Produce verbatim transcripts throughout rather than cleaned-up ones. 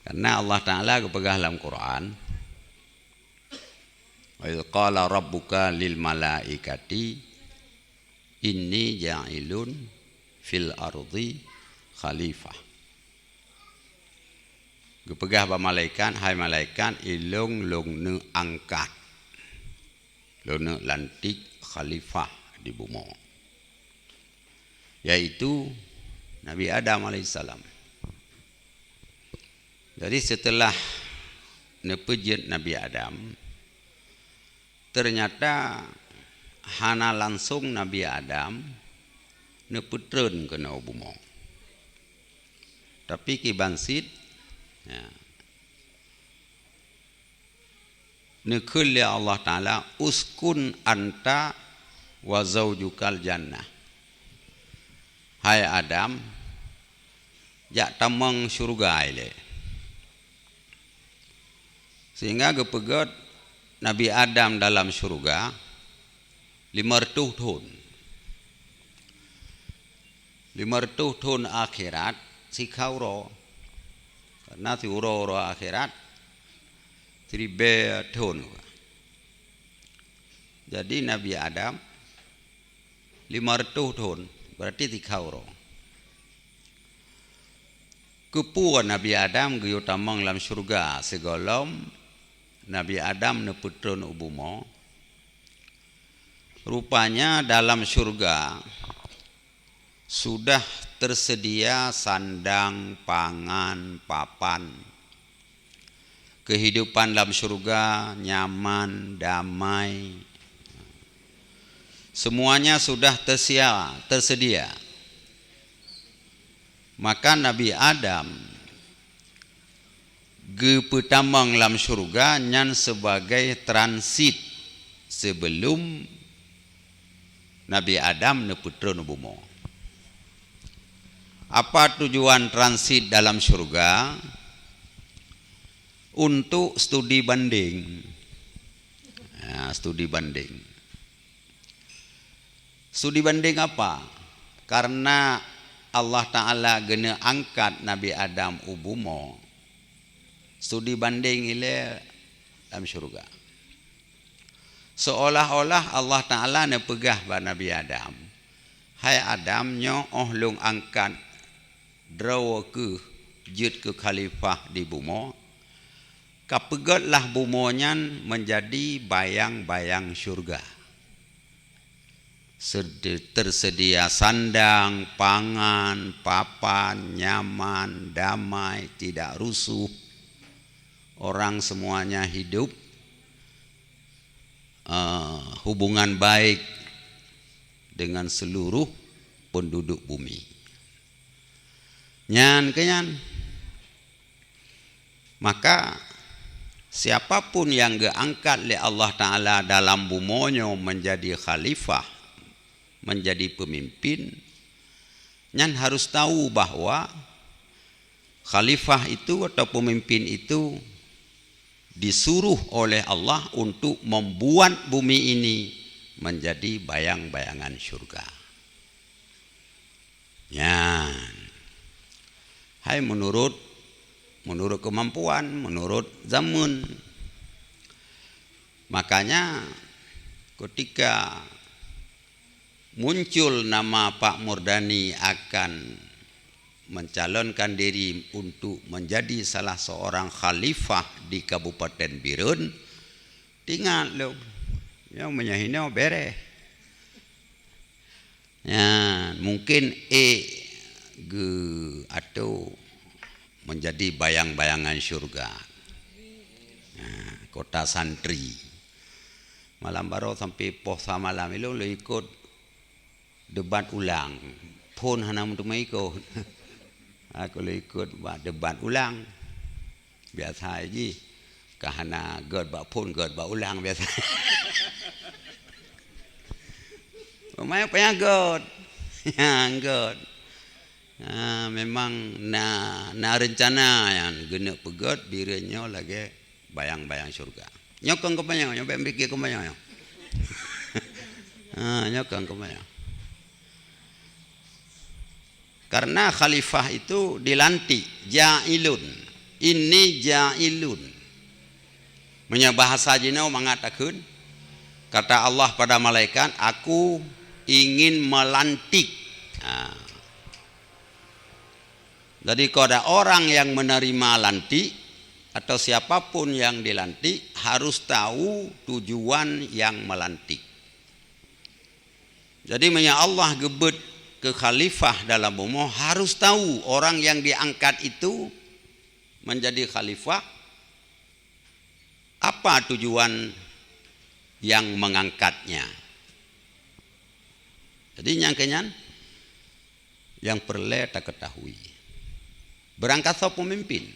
Karena Allah Ta'ala geupeugah lam Quran, "Wa idz qala rabbuka lil malaikati inni ja'ilun fil ardi khalifah." Geupeugah bak malaikat, "Hai malaikat, ilôn lôn neuangkat, lôn neulantik khalifah di bumoe," yaitu Nabi Adam alaihissalam. Jadi, setelah neupeujeuet Nabi Adam, ternyata hana langsong Nabi Adam neupeutreun keunoe bumoe. Tapi kiban cit, ya, neukheun lé Allah Ta'ala, "Uskun anta wa zaujukal jannah." Hai Adam, jak tamong syeuruga ilée. Sehingga geupeugét Nabi Adam dalam syeuruga lima reutôh thon. Lima reutôh thon akhirat sikha uroe. Karena siuroe-uroe akhirat siribée thon. Jadi Nabi Adam lima reutôh thon, berarti sikha uroe. Keupeue Nabi Adam geuyue tamong lam syeuruga sigohlom Nabi Adam neupeutreun u bumoe? Rupanya dalam syeuruga sudah tersedia sandang, pangan, papan. Kehidupan lam syeuruga nyaman, damai. Semuanya sudah tersia-, tersedia. Maka Nabi Adam geupeutamong lam syeuruga nyan sebagai transit sebelum Nabi Adam neupeutreun u bumoe. Apa tujuan transit dalam syeuruga? Untuk studi banding. Ya, studi banding. Studi banding apa? Karena Allah Ta'ala geuneuangkat Nabi Adam u bumoe, studi banding ilée lam syeuruga. Seolah-olah Allah Ta'ala neupeugah bak Nabi Adam, "Hai Adam, nyoe óh lôn angkat droe keuh jeuet keu khalifah di bumoe, kapeugötlah bumoe nyan meunjadi bayang-bayang syeuruga. Sed-, tersedia sandang, pangan, papan, nyaman, damai, tidak rusuh. Orang semuanya hidup, eh, hubungan baik dengan seluruh penduduk bumi." Nyan keuh nyan. Maka, siapa pun nyang geuangkat lé Allah Ta'ala dalam bumoe nyoe menjadi khalifah, menjadi pemimpin, nyan harus tahu bahwa khalifah itu atau pemimpin itu disuruh oleh Allah untuk membuat bumi ini menjadi bayang-bayangan syurga. Nyan. Hai menurut, menurut kemampuan, menurut zaman. Makanya, ketika muncul nama Pak Murdani akan mencalonkan diri untuk menjadi salah seorang khalifah di Kabupaten Bireuen, ingat lom, nyoe meunyoe hinoe bereh. Nyan, mungkin ék geuatô menjadi bayang-bayangan syurga. Nah, kota santri. Malam baroe sampai poh sa malam ilôn lôn ikot debat ulang. Phon hana meuteumé ikot. Aku lôn ikot bak debat ulang. Biasa jih. Ka hana göt bak phon, göt bak ulang biasa. Pemain payah göt. Ya, göt. Ha, memang na, na rencana nyang geuneuk peugöt Bireuen nyoe lagèe bayang-bayang syurga. Nyoe kon keupeunyoe, nyoe bèk pikée keupeunyoe nyoe. Ha, nyoe kon keupeunyoe. Karena khalifah itu dilantik, ja'ilun. "Inni ja'ilun." Meunyoe bahasa jinoe mangat takheun, kata Allah pada malaikat, "Aku ingin melantik." Ha. Jadi, kalau ada orang yang menerima lantik atau siapapun yang dilantik, harus tahu tujuan yang melantik. Jadi, meunyoe Allah geubeuet keu khalifah dalam bumoe, harus tahu orang yang diangkat itu menjadi khalifah, apa tujuan yang mengangkatnya. Jadi, nyang keu nyan nyang peureulée taketahui. Beurangkasoe peumimpin.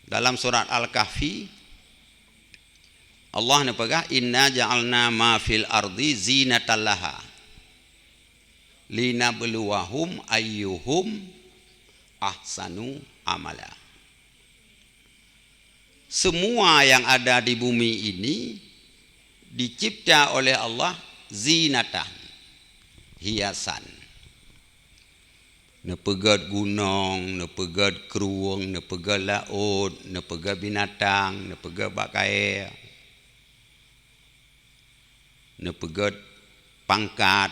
Dalam surat Al-Kahfi, Allah neupeugah, "Inna ja'alna ma fil ardi zinatan laha, linabluwahum ayyuhum ahsanu amala." Semua yang ada di bumi ini dicipta oleh Allah zinatan, hiasan. Neupeugét gunong, neupeugét krueng, neupeugét laôt, neupeugét binatang, neupeugét bak kayée, neupeugét pangkat,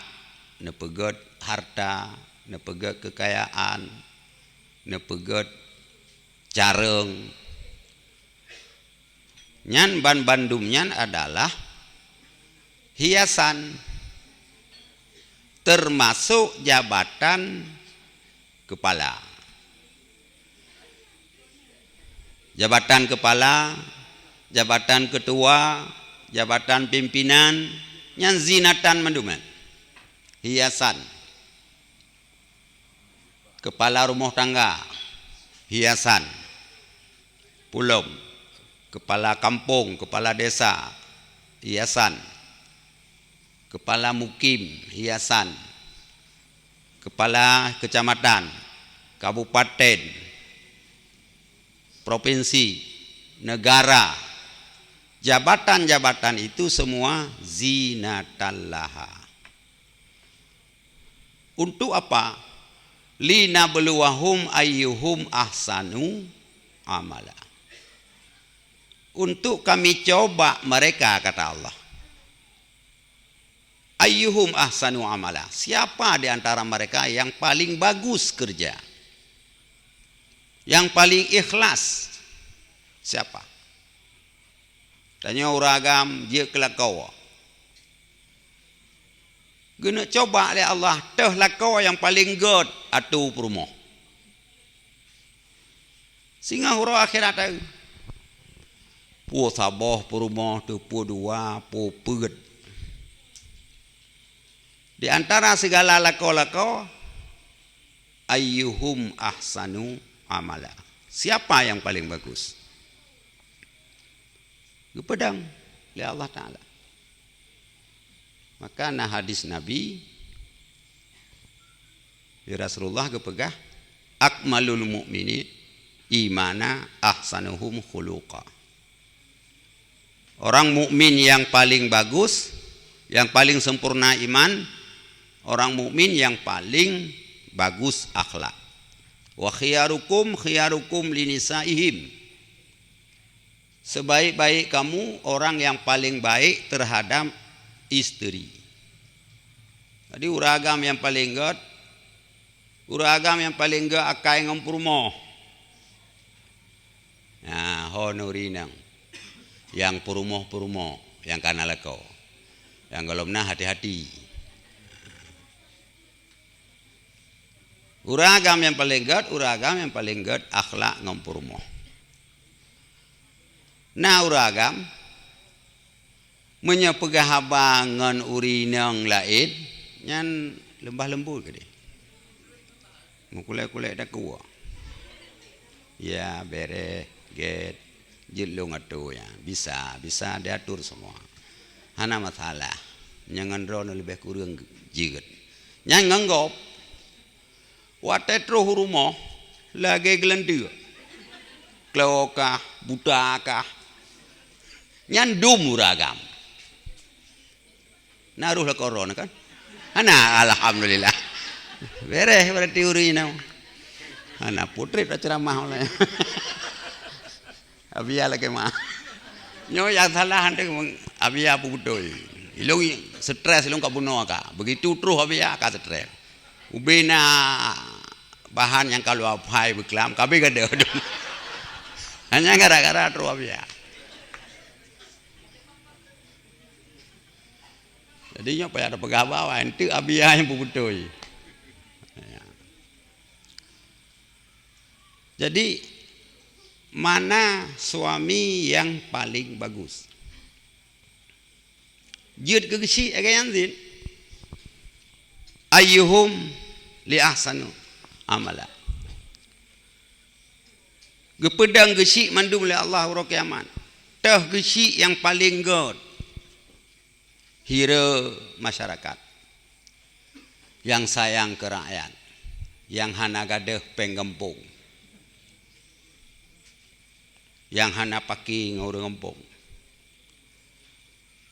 neupeugét harta, neupeugét keukayaan, neupeugét careueng. Nyan banbandum nyan adalah hiasan, termasuk jabatan kepala. Jabatan kepala, jabatan ketua, jabatan pimpinan, nyan zinatan mandum nyan. Hiasan. Kepala rumoh tangga, hiasan. Pulom, kepala kampung, kepala desa, hiasan. Kepala mukim, hiasan. Kepala kecamatan, kabupaten, provinsi, negara. Jabatan-jabatan itu semua zinatan laha. Untuk apa? "Linabluwahum ayyuhum ahsanu amala." Untuk Kami coba mereka, kata Allah. "Ayyuhum ahsanu amala." Siapa di antara mereka yang paling bagus kerja? Yang paling ikhlas? Siapa? Tanyoe ureuëng agam jeuet keu lakoe. Geuneuk coba lé Allah, teuh lakoe nyang paleng gét atô peurumoh. Singoh uroe akhirat teuh. Peue saboh peurumoh teuh, peue dua, peue peuet. Di antara sigala lakoe-lakoe, ayyuhum ahsanu amala. Siapa yang paling bagus? Geupeudong lé Allah Taala. Maka na hadis Nabi, di Rasulullah geupeugah, "Akmalul mu'mini imana ahsanuhum khuluqa." Orang mukmin yang paling bagus, yang paling sempurna iman, orang mukmin yang paling bagus akhlak. "Wa khiyarukum khiyarukum linisaihim." Sebaik-baik kamu orang yang paling baik terhadap isteri. Jadi, ureuëng agam nyang paleng gét, ureuëng agam nyang paleng gét akai ngon peurumoh. Nah, ho nuri nang. Nyang peurumoh-peurumoh, nyang kana lakoe. Nyang gohlom na hati-hati. Ureuëng agam nyang paleng gét, ureuëng agam nyang paleng gét akhlak ngon peurumoh. Na ureuëng agam, meunyoe peugah haba ngon ureuëng inong laén, nyan leumbah leumbot keudeh. Meukulét-kulét takue. Ya, bereh, gét, jeuet lôn atô ya. Bisa, bisa diatur semua. Hana masalah. Nyan ngon droeneuh leubeh kureueng jeuet. Nyan ngon gob. Watée troh u rumoh, lagée geulanteue. Klo kah, buta kah. Nyan dum ureuëng agam. Na roh lakoe droeneuh kan? Hana, alhamdulillah. Bereh berarti ureuëng inong. Hana putrip dah ceramah oleh. Abia lagi mah. Nyoe nyang salah hana Abia peubeutôi. Ilong stres ilong ka bunoe ka. Begitu troh Abia ka stres. Ubena bahan nyang ka luwa phai beuklam ka be gadoh. Hanya gara-gara troh Abia. Jadi nyoe payah tapeugah bak awak, enteuk Abia nyang peubeutôi. Ya. Jadi, mana suami yang paling bagus? Jeuet keu geusyik lagèe nyan cit. Ayyuhum li ahsanu amala. Geupeudong geusyik mandum lé Allah uroe kiamat. Toh geusyik nyang paleng göt. Hira masyarakat nyang sayang keu rakyat, nyang hana gadôh péng gampông, nyang hana paki ngon ureuëng gampông.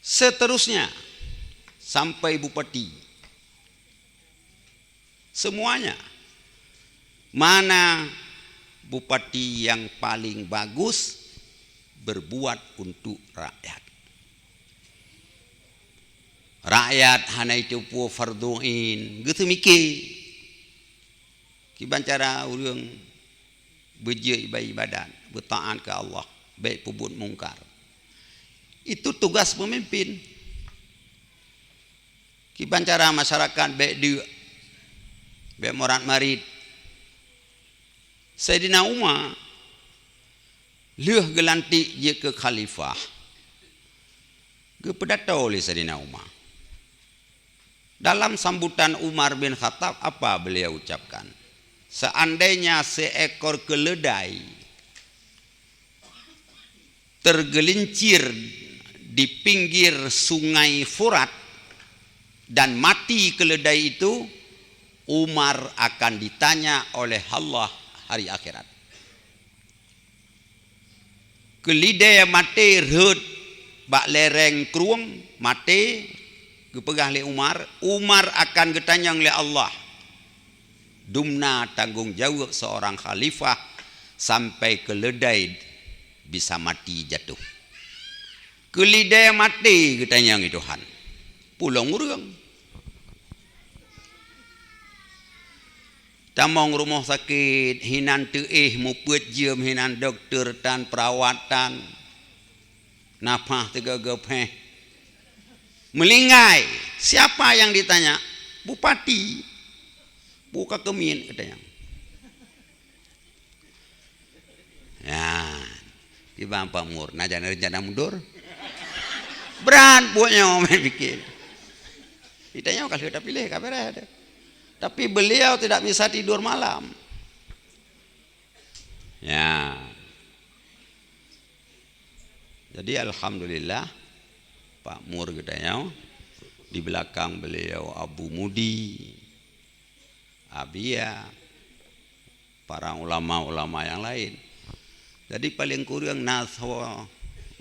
Seterusnya, sampai bupati. Semuanya. Mana bupati yang paling bagus berbuat untuk rakyat? Rakyat hana jiteupeue fardhu ain, geuteumike kiban cara ureuëng beujeuet iba-, ibadat, beutaat keu Allah, bék peubuet mungkar. Itu tugas pemimpin. Kiban cara masyarakat bék deuk, bék morat-marit. Saidina Umar lheueh geulantik jeuet keu khalifah, geupeudato lé Saidina Umar. Dalam sambutan Umar bin Khattab, apa beliau ucapkan? Seandainya seekor keledai tergelincir di pinggir Sungai Furat dan mati keledai itu, Umar akan ditanya oleh Allah hari akhirat. Keulidée maté rhot bak lereng krueng, maté, geupeugah lé Umar, Umar akan geutanyong lé Allah. Dumna tanggong jaweueb seurang khalifah sampai keledai bisa mati jatuh. Keulidée maté geutanyong lé Tuhan. Pulong ureuëng. Tamong rumoh sakét, hinan teuéh, mupeut jeuem, hinan dokto tan, perawat tan, nafah teuga-ga pheh. Meulinggai, siapa yang ditanya? Bupati. Buka keumiet katanya. Ya, kiban Pak Mur, na jangan rencana mundur. Berat buat nyoe main pikir. Kita nyoe kalau tak pilih, kabar ada. Tapi beliau tidak bisa tidur malam. Ya. Jadi alhamdulillah, Pak Mur kita nyoe, di belakang beliau Abu Mudi, Abia, para ulama-ulama yang lain. Jadi paling kurang na soe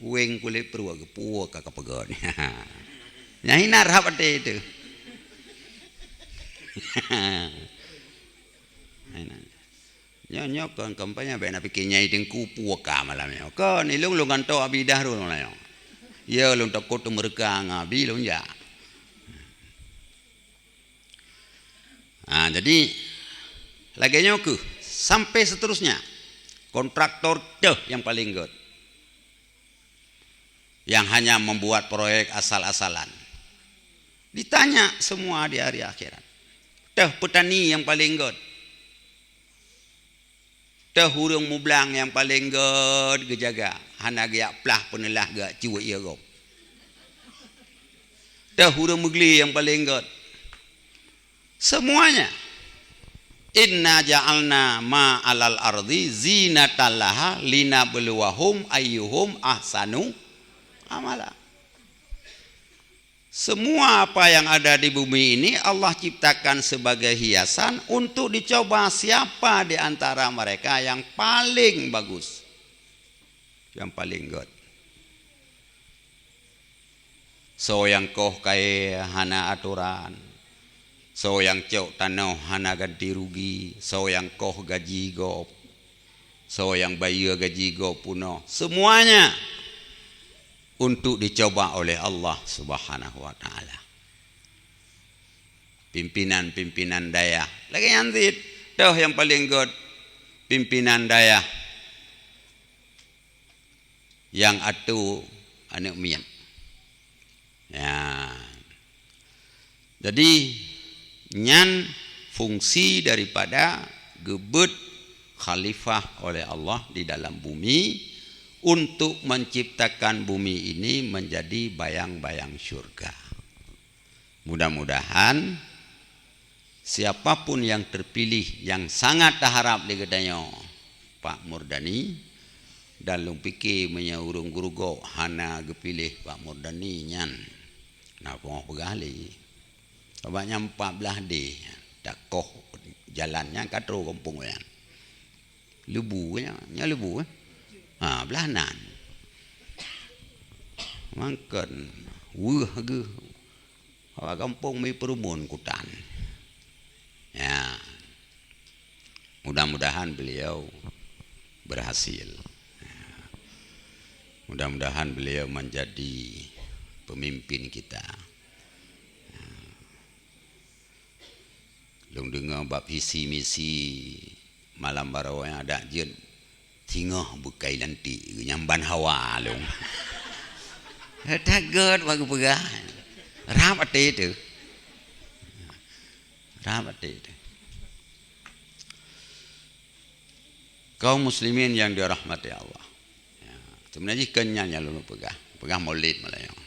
weng kulét pruet geupuwoe ka kapeugöt. Nyan hina rhab até itu. Hina. Nyoe, nyoe kon kampanye, bék na pike nyai teungku puwoe ka malam nyoe. Kon ilong lôn gantoe Abi Dahrul malam nyoe. Yo lôn takot teumeureuka ngon Abi lôn jak. Ha, jadi lagée nyoe keuh sampai seterusnya. Kontraktor teuh nyang paleng göt. Yang hanya membuat proyek asal-asalan. Ditanya semua di hari akhirat. Teuh peutani nyang paleng göt. Teuh ureuëng mublang nyang paleng göt geujaga, hana geujak plah peuneulah geujak cuek ié gob. Teuh ureuëng meuglé nyang paleng göt. Semuanya. Inna ja'alna ma 'alal ardi zinatan laha linabluwahum ayyuhum ahsanu amala. Semua apa yang ada di bumi ini Allah ciptakan sebagai hiasan untuk dicoba siapa di antara mereka yang paling bagus, yang paling göt. Soe nyang koh kayée hana atoran, Soe nyang cok tanoh hana ganti rugi, soe nyang koh gaji gob, soe nyang bayeue gaji gob peunoh, semuanya untuk dicoba oleh Allah Subhanahu wa Taala. Pimpinan-pimpinan dayah, lagée nyan cit, toh nyang paleng gét, pimpinan dayah nyang atô aneuëk miet. Ya. Jadi, nyan fungsi daripada geubeuet khalifah oleh Allah di dalam bumi untuk menciptakan bumi ini menjadi bayang-bayang syurga. Mudah-mudahan siapa pun yang terpilih, yang sangat taharap lé geutanyoe, Pak Murdani, dan lôn pike meunyoe ureuëng gurugok hana geupiléh Pak Murdani nyan, na peungoh peugah lé. Sabab nyan pat blaih deh, takoh jalan nyan ka trok gampông nyan. Leubue nyan, nyan Leubue, eh? Ha, blaih nan. Mangkon weueh geuh. Awak gampông mi peurumon kutan. Ya. Mudah-mudahan beliau berhasil. Ya. Mudah-mudahan beliau menjadi pemimpin kita. Ya. Lôn deungoe bak visi misi malam baroe nyang adak jeuet, singoh beukai lantik geuh nyang ban hawa lôn. That gét bak geupeugah. Rab até teuh. Rab até teuh. Kaum muslimin yang dirahmati Allah. Ya, sebenarnya jih kon nyan nyang lôn peugah. Peugah Maulid malam nyoe.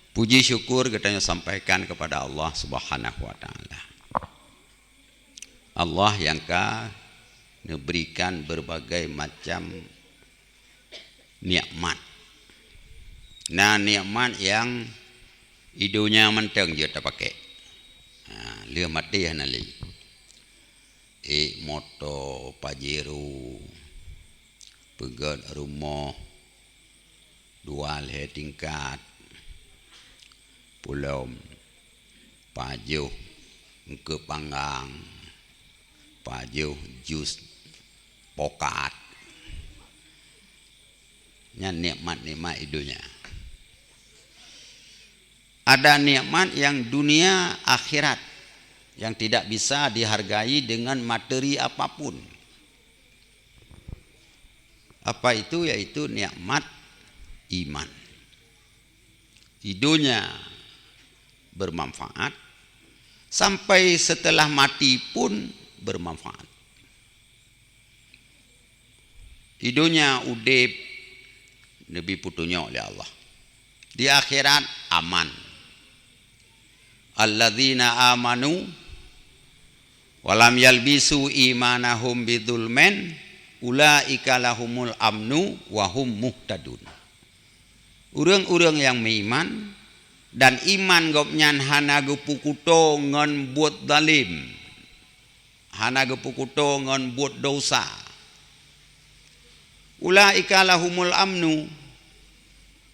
Puji syukur geutanyoe sampaikan kepada Allah Subhanahu wa Taala. Allah nyang ka neuberikan berbagai macam nikmat. Na nikmat nyang i donya mantong jeuet tapakék. Ha, lheueh maté hana lé. Ék moto Pajero, peugét rumoh dua lhée tingkat, peulom pajoh eungkeup panggang, pajoh jus pokat. Nyan nikmat-nikmat i donya. Ada nikmat yang dunia akhirat yang tidak bisa dihargai dengan materi apapun. Apa itu? Yaitu nikmat iman. I donya bermanfaat, sampai setelah mati pun bermanfaat. I donya udeb neubri peutunyok lé Allah. Di akhirat aman. Alladzina amanu wa lam yalbisu imanahum bidzulmin ulaika lahumul amnu wa hum muhtadun. Ureuëng-ureuëng nyang meuiman dan iman gobnyan hana geupeukuto ngon buet zalim, hana geupeukuto ngon buet desya. Ulaika lahumul amnu.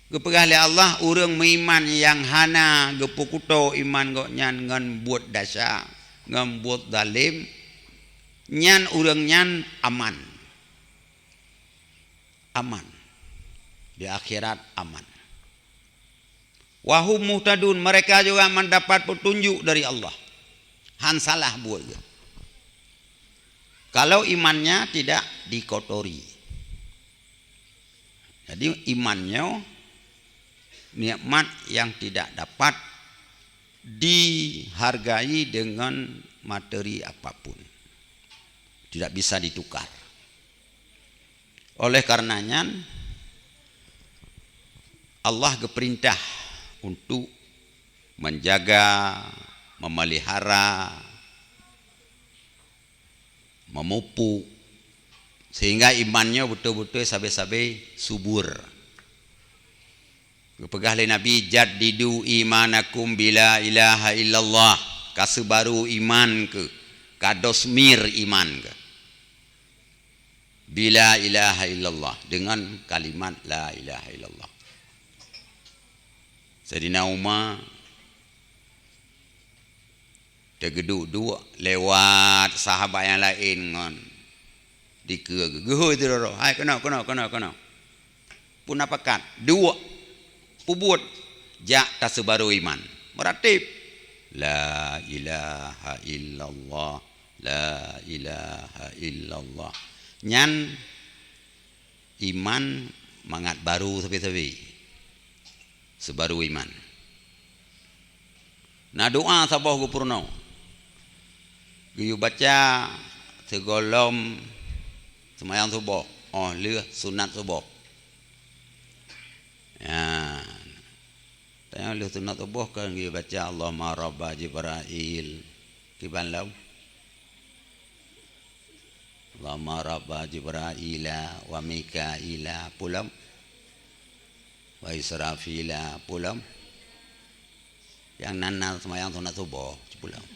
Geupeugah lé Allah, ureuëng meuiman nyang hana geupeukuto iman gobnyan ngon buet desya, ngon buet zalim, nyan ureuëng nyan aman. Aman. Di akhirat aman. Wa hum muhtadun, mereka juga mendapat petunjuk dari Allah. Han salah buet geuh. Kalau imannya tidak dikotori. Jadi iman nyoe nikmat yang tidak dapat dihargai dengan materi apapun. Tidak bisa ditukar. Oleh karenanya Allah geuperintah untuk menjaga, memelihara, memupuk, sehingga iman nyoe beutôi-beutôi sabe-sabe subur. Geupeugah lé Nabi, "Jaddidu imanakum bila ilaha illallah." Kaseubaru iman keuh, kadosmir iman keuh. Bila ilaha illallah, dengan kalimat la ilaha illallah. Saidina Umar teugeuduek-duek lewat sahabat nyang laén ngon dikeue geuh. Geuhôi sidroe-droe, "Hai, keunoe, keunoe, keunoe, keunoe." Peue na pakat, duek, peubuet, jak taseubarô iman. Meuratéb, "La ilaha illallah, la ilaha illallah." Nyan iman mangat barô sabe-sabe. Seubarô iman. Na doa saboh geupeurunoe. Geuyue baca sigohlom seumayang suboh, óh lheueh sunat suboh. Ya. Tanyoe lheueh sunat suboh kan geuyue baca, "Allahumma rabba Jibrail." Kiban lom. "Allahumma rabba Jibraila wa Mikaila," peue lom. "Wa Israfila," peue lom. Nyang nan-nan seumayang sunat suboh, peue lom.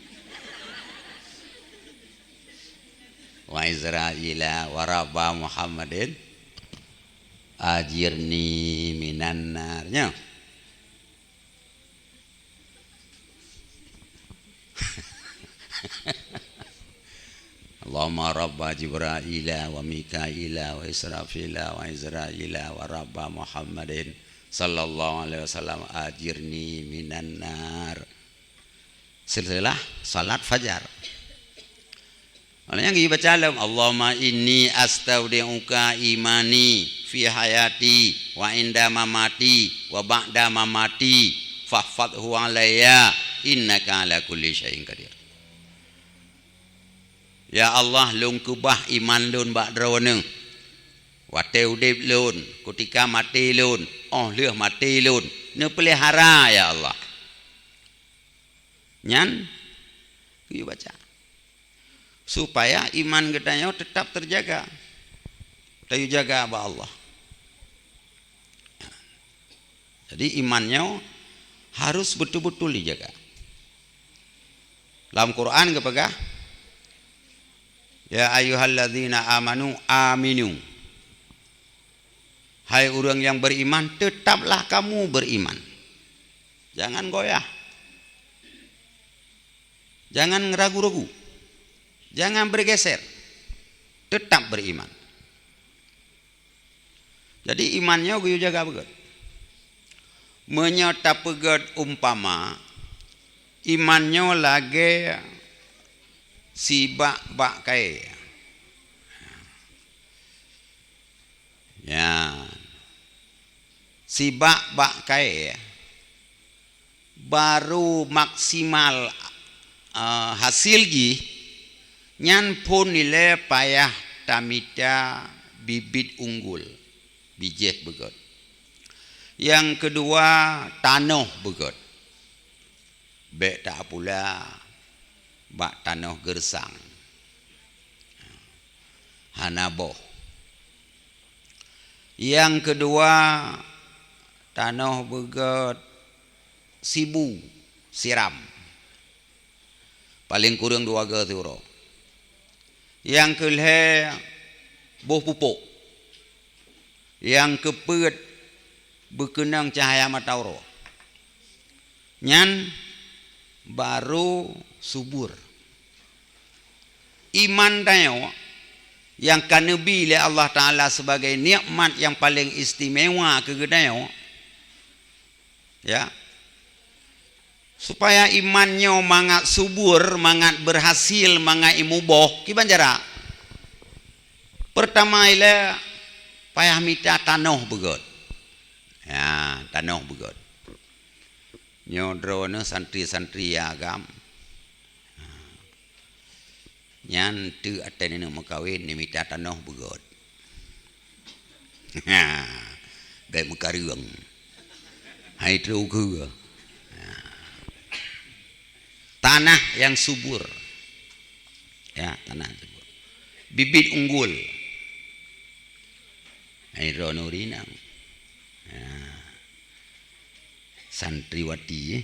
"Wa Israila wa rabba Muhammadin ajirni minan nar." Nyoe. "Allahumma rabba Jibraila wa Mikaila wa Israfila wa Izraila wa rabba Muhammadin sallallahu alaihi wasallam ajirni minan nar." Silsilah salat fajar. Oleh nyan geubaca lom, "Allahumma inni astaudi'uka imani fi hayati wa inda mamati wa ba'da mamati, fahfadhu alayya, innaka ala kulli syai'in qadir." Ya Allah, lôn keubah iman lôn bak Droeneuh. Watée udeb lôn, kutika maté lôn, óh lheueh maté lôn, neupeulihara, ya Allah. Nyan geuyue baca. Supaya iman geutanyoe teutap teujaga. Tayue jaga bak Allah. Jadi, iman nyoe harus betul-betul dijaga. Lam Quran geupeugah, "Ya ayyuhalladzina amanu aminu." Hai ureuëng nyang beriman, tetaplah kamu beriman. Jangan goyah. Jangan ragu-ragu. Jangan bergeser. Tetap beriman. Jadi, iman nyoe geuyue jaga beugét. Meunyoe tapeugét umpama, iman nyoe lagée sibak bak kayée. Ya. Sibak bak kayée barô maksimal, eh, hasil jih, nyan phon ilée payah tamita bibit unggul, bijéh beugét. Nyang keudua, tanoh beugét. Bék tapula bak tanoh geureusang. Hana boh. Nyang keudua, tanoh beugét, sibu, siram. Paleng kureueng dua goe siuroe. Nyang keulhée, boh pupuk. Nyang keupeuet, beukeunong cahya mata uroe. Nyan barô subur. Iman tanyoe nyang ka neubi lé Allah Taala sibagai nikmat nyang paleng istimewa keu geutanyoe, ya, supaya iman nyoe mangat subur, mangat beurhasil, mangat imuboh, kiban cara? Peurtama ilée payah mita tanoh beugét. Ya, tanoh beugét. Nyoe droeneuh santri-santri agam. Nyan teuk até neuneuek meukawen, neumita tanoh beugét. Bék meukareueng. Hai trok keu. Tanah nyang subur. Ya, tanah nyang subur. Bibit unggul. Hai droeneuh rinang. Ya. Santriwati, eh.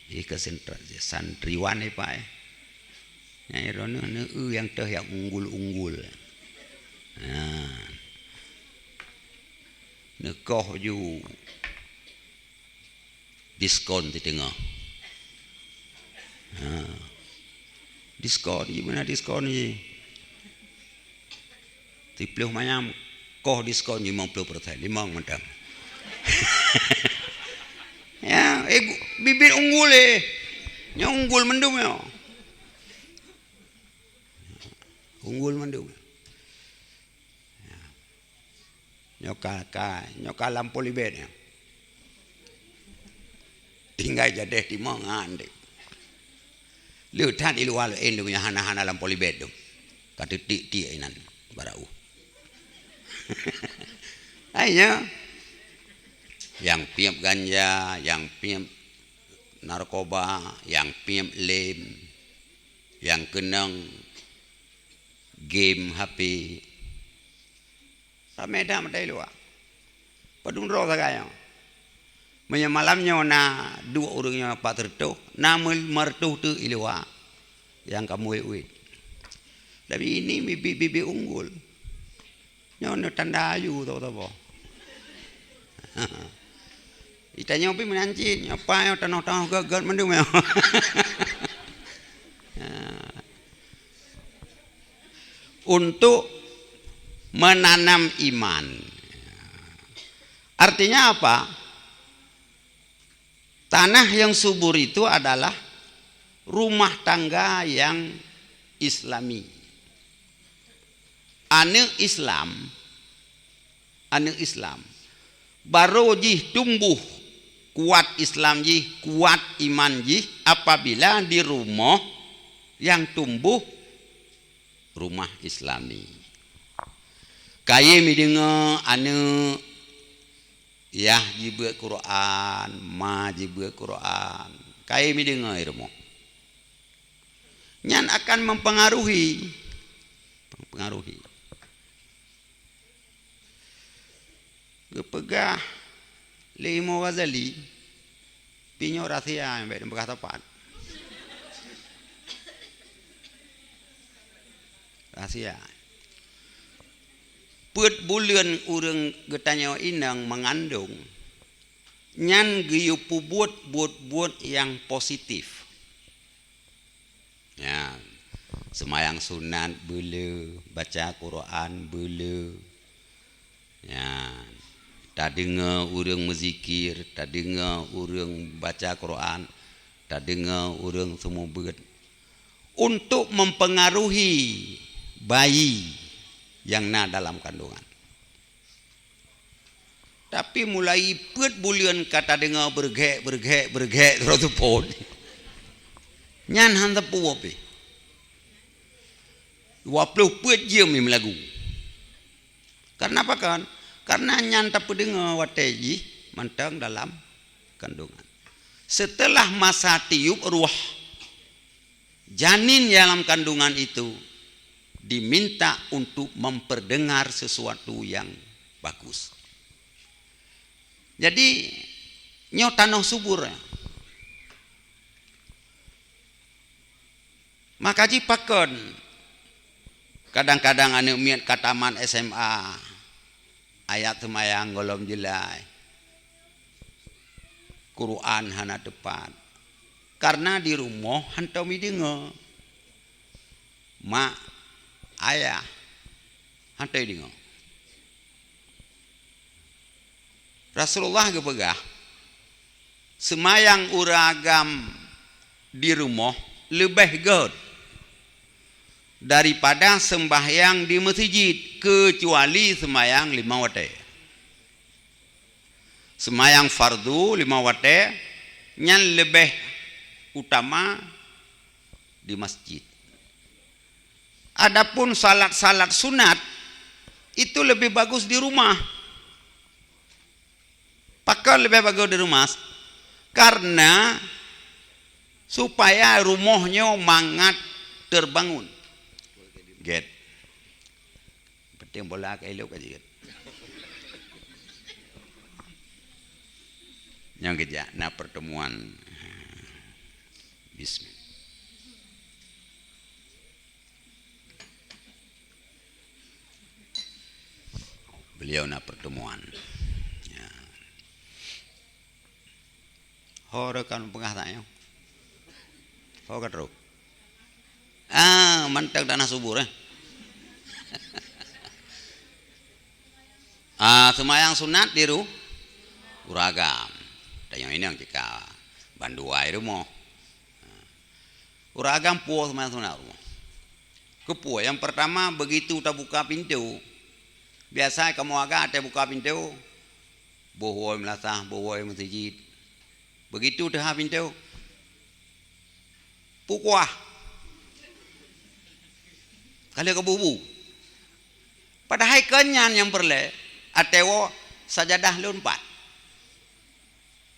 Eh, ka sentra-, santriwan, eh, Pak, eh. Nyang droeneuh, neu-eu nyang teuh nyang unggul-unggul. Nah. Neukoh ju. Diskon di teungoh. Ha. Diskon, di mana diskon ni? Siplôh manyam, koh diskon limong ploh persen, limong mantong. Ya, eh, gu-, bibit unggul, eh. Nyoe unggul mandum nyoe. Unggul mandum. Ya. Nyoe ka, ka, nyoe ka lam polybag nyoe. Tinggai jadeh timong nyan deh. Le that i luwa laén dum nyang hana-hana lam polybag dum. Ka teutik-tik inan barau. Hai nyoe. Nyang piep ganja, nyang piep narkoba, nyang piep lem, nyang keunong game H P. Ramé that meutai luwa. Padum droe sagai nyoe. Meunyoe malam nyoe na duek ureuëng nyoe pat reutôh, na meureutôh teuk i luwa nyang ka muet-uet. Tapi ini bibit-bibit unggul. Nyoe nyoe tanda ayu saboh-saboh. Itanyoe pih meunan cit, nyoe pat nyoe tanoh-tanoh gét-gét mandum nyoe. Untuk menanam iman. Artinya apa? Tanah yang subur itu adalah rumah tangga yang Islami. Aneuk Islam, aneuk Islam, barô jih tumbuh kuat Islam jih, kuat iman jih apabila di rumoh nyang tumbuh rumah Islami. Kayém ideungoe aneuk yah jibeuet Quran, ma jibeuet Quran, kayém ideungoe i rumoh. Nyan akan mempengaruhi, mempengaruhi. Geupeugah lé Imam Ghazali, pih nyoe rahsia nyang bék neupeugah sapat. Rahsia. Peuet buleuen ureuëng geutanyoe inong meungandong, nyan geuyue peubuet buet-buet nyang positif. Nyan, seumayang sunat beuleu, baca Quran beuleu. Nyan, tadeungoe ureuëng meuzikir, tadeungoe ureuëng baca Quran, tadeungoe ureuëng seumeubeuet. Untuk mempengaruhi bayi nyang na dalam kandungan. Tapi mulai peuet buleuen ka tadeungoe beureughek, beureughek, beureughek, terus teupon. Nyan han teupeu pih. Dua ploh peuet jeuem meulagu. Karena apa kan? Karena nyan tapeudeungoe watée jih mantong dalam kandungan. Setelah masa tiup ruah, janin dalam kandungan itu diminta untuk memperdengar sesuatu yang bagus. Jadi, nyoe tanoh subur. Maka jipakon kadang-kadang aneuk miet ka tamat S M A, ayat seumayang gohlom jeulaih, Quran hana teupat. Karena di rumoh hantom ideungoe. Mak, ayah, hantom ideungoe. Rasulullah geupeugah, seumayang ureuëng agam di rumoh leubeh gét daripada seumbahyang di meuseujid, keucuali seumayang limong watée. Seumayang fardu limong watée nyan leubeh utama di masjid. Adapun salat-salat sunat, itu lebih bagus di rumah. Pakon leubeh bagus di rumah? Karena supaya rumoh nyoe mangat terbangun. Gét. Penting bola ka ilok ka jeuet. Nyang keujak na pertemuan. Bismillah. Beliau na pertemuan. Ya. Ho reukan peugah tanyoe. Ho ka trok. Ah, mantong tanah subur, eh. Ah, seumayang sunat di ru-, ureueng agam. Tanyoe inong cit ka bandua i rumoh. Ureueng agam puwoe seumayang sunat rumoh. Keupeue? Nyang peurtama, begitu tabuka pintoe, biasa kamoe agam watèe buka pintoe, boh woe meulasah, boh woe meuseujid. Begitu teuhah pintoe, pukuah. Ka lheueh keu bu-bu. Padahai kon nyan nyang peureulèe, watèe woe sajadah lôn pat.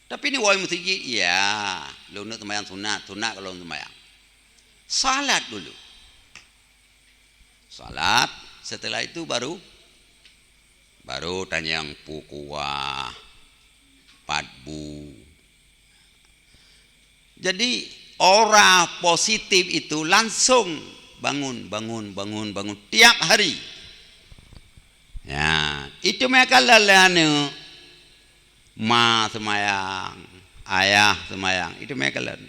Tapi ni woe meuseujid, ya, lôn neuk seumayang sunat, sunat ka lôn seumayang. Salat dulu. Salat, setelah itu baru, baru tanyong pukuah, pat bu. Jadi, aura positif itu langsung bangun, bangun, bangun, bangun tiap hari. Ya, itu meukalon lé aneuk. Ma seumayang, ayah seumayang, itu meukalon.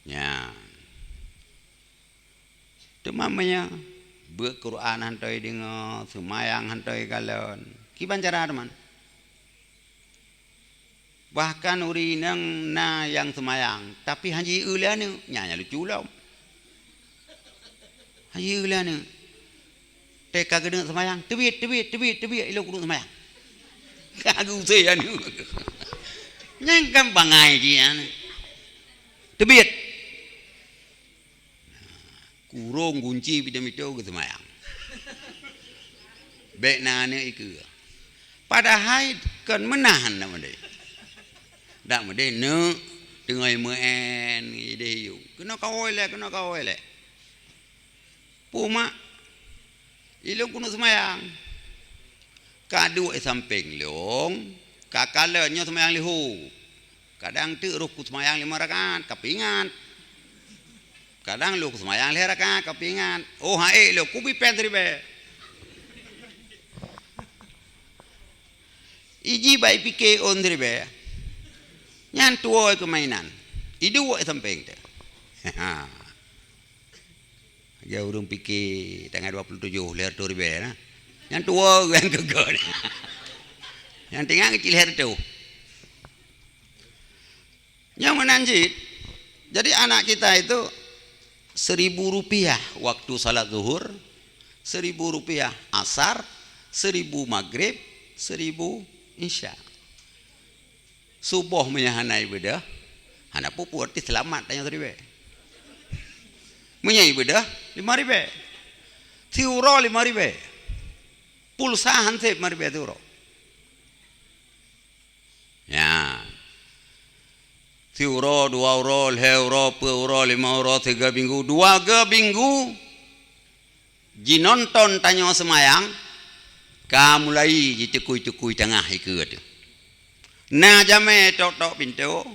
Ya. Teuma meunyoe beuet Quran hana jideungoe, seumayang hana jikalon, kiban cara teuma? Bahkan ureueng inong na nyang seumayang, tapi hana jieu lé aneuk, nyan nyang lucu lom. Hana jieu lé aneuk. Teuka geuneuk seumayang, "Teubiet, teubiet, teubiet, teubiet, ilôn keuneuk seumayang." Ka geusé aneuk. Nyan kan bangai jih aneuk. Teubiet. Kurong gunci pintoe-pintoe geuseumayang. Bèk na aneuk ikeue. Padahai kon meunan dak meudeh. Dak meudeh neuk teungoh meu'en ideh yue. Keunoe kawôi lé, keunoe kawôi lé. Pu mak, ilôn keuneuk seumayang. Ka duek sampéng lôn, ka kalon nyoe seumayang leuhô. Kadang teuk roh kuseumayang limong rakaat, kapeuingat. Kadang lôn kuseumayang lhèe rakaat, kapeuingat. Oh, ha'ék lôn, kubi péng siribèe. Iji bak ipike ôn siribèe. Nyan tuwoe keu mainan. Iduek sampéng teuh. Lagèe ureueng pike tanggai dua puluh tujoh lhèe reutôh ribèe na. Nyan tuwoe nyang keu gèt. Nyang teungoh keucil lhèe reutôh. Nyang meunan cit, jadi anak kita itu seribu rupiah waktu salat zuhur, seribu rupiah asar, seribu magrib, seribu isya. Suboh meunyoe hana ibeudôh, hana peue-peue, arti seulamat tanyoe siribèe. Meunyoe ibeudôh, limong ribèe. Siuroe limong ribèe. Pulsa hansép limong ribèe siuroe. Nyan. Siuroe, dua uroe, lhèe uroe, peuet uroe, limong uroe, sigoe minggu, dua goe minggu. Jinonton tanyoe seumayang, ka mulai jitukui-tukui tangah ikeue teuh. Na jamèe tok-tok pintoe,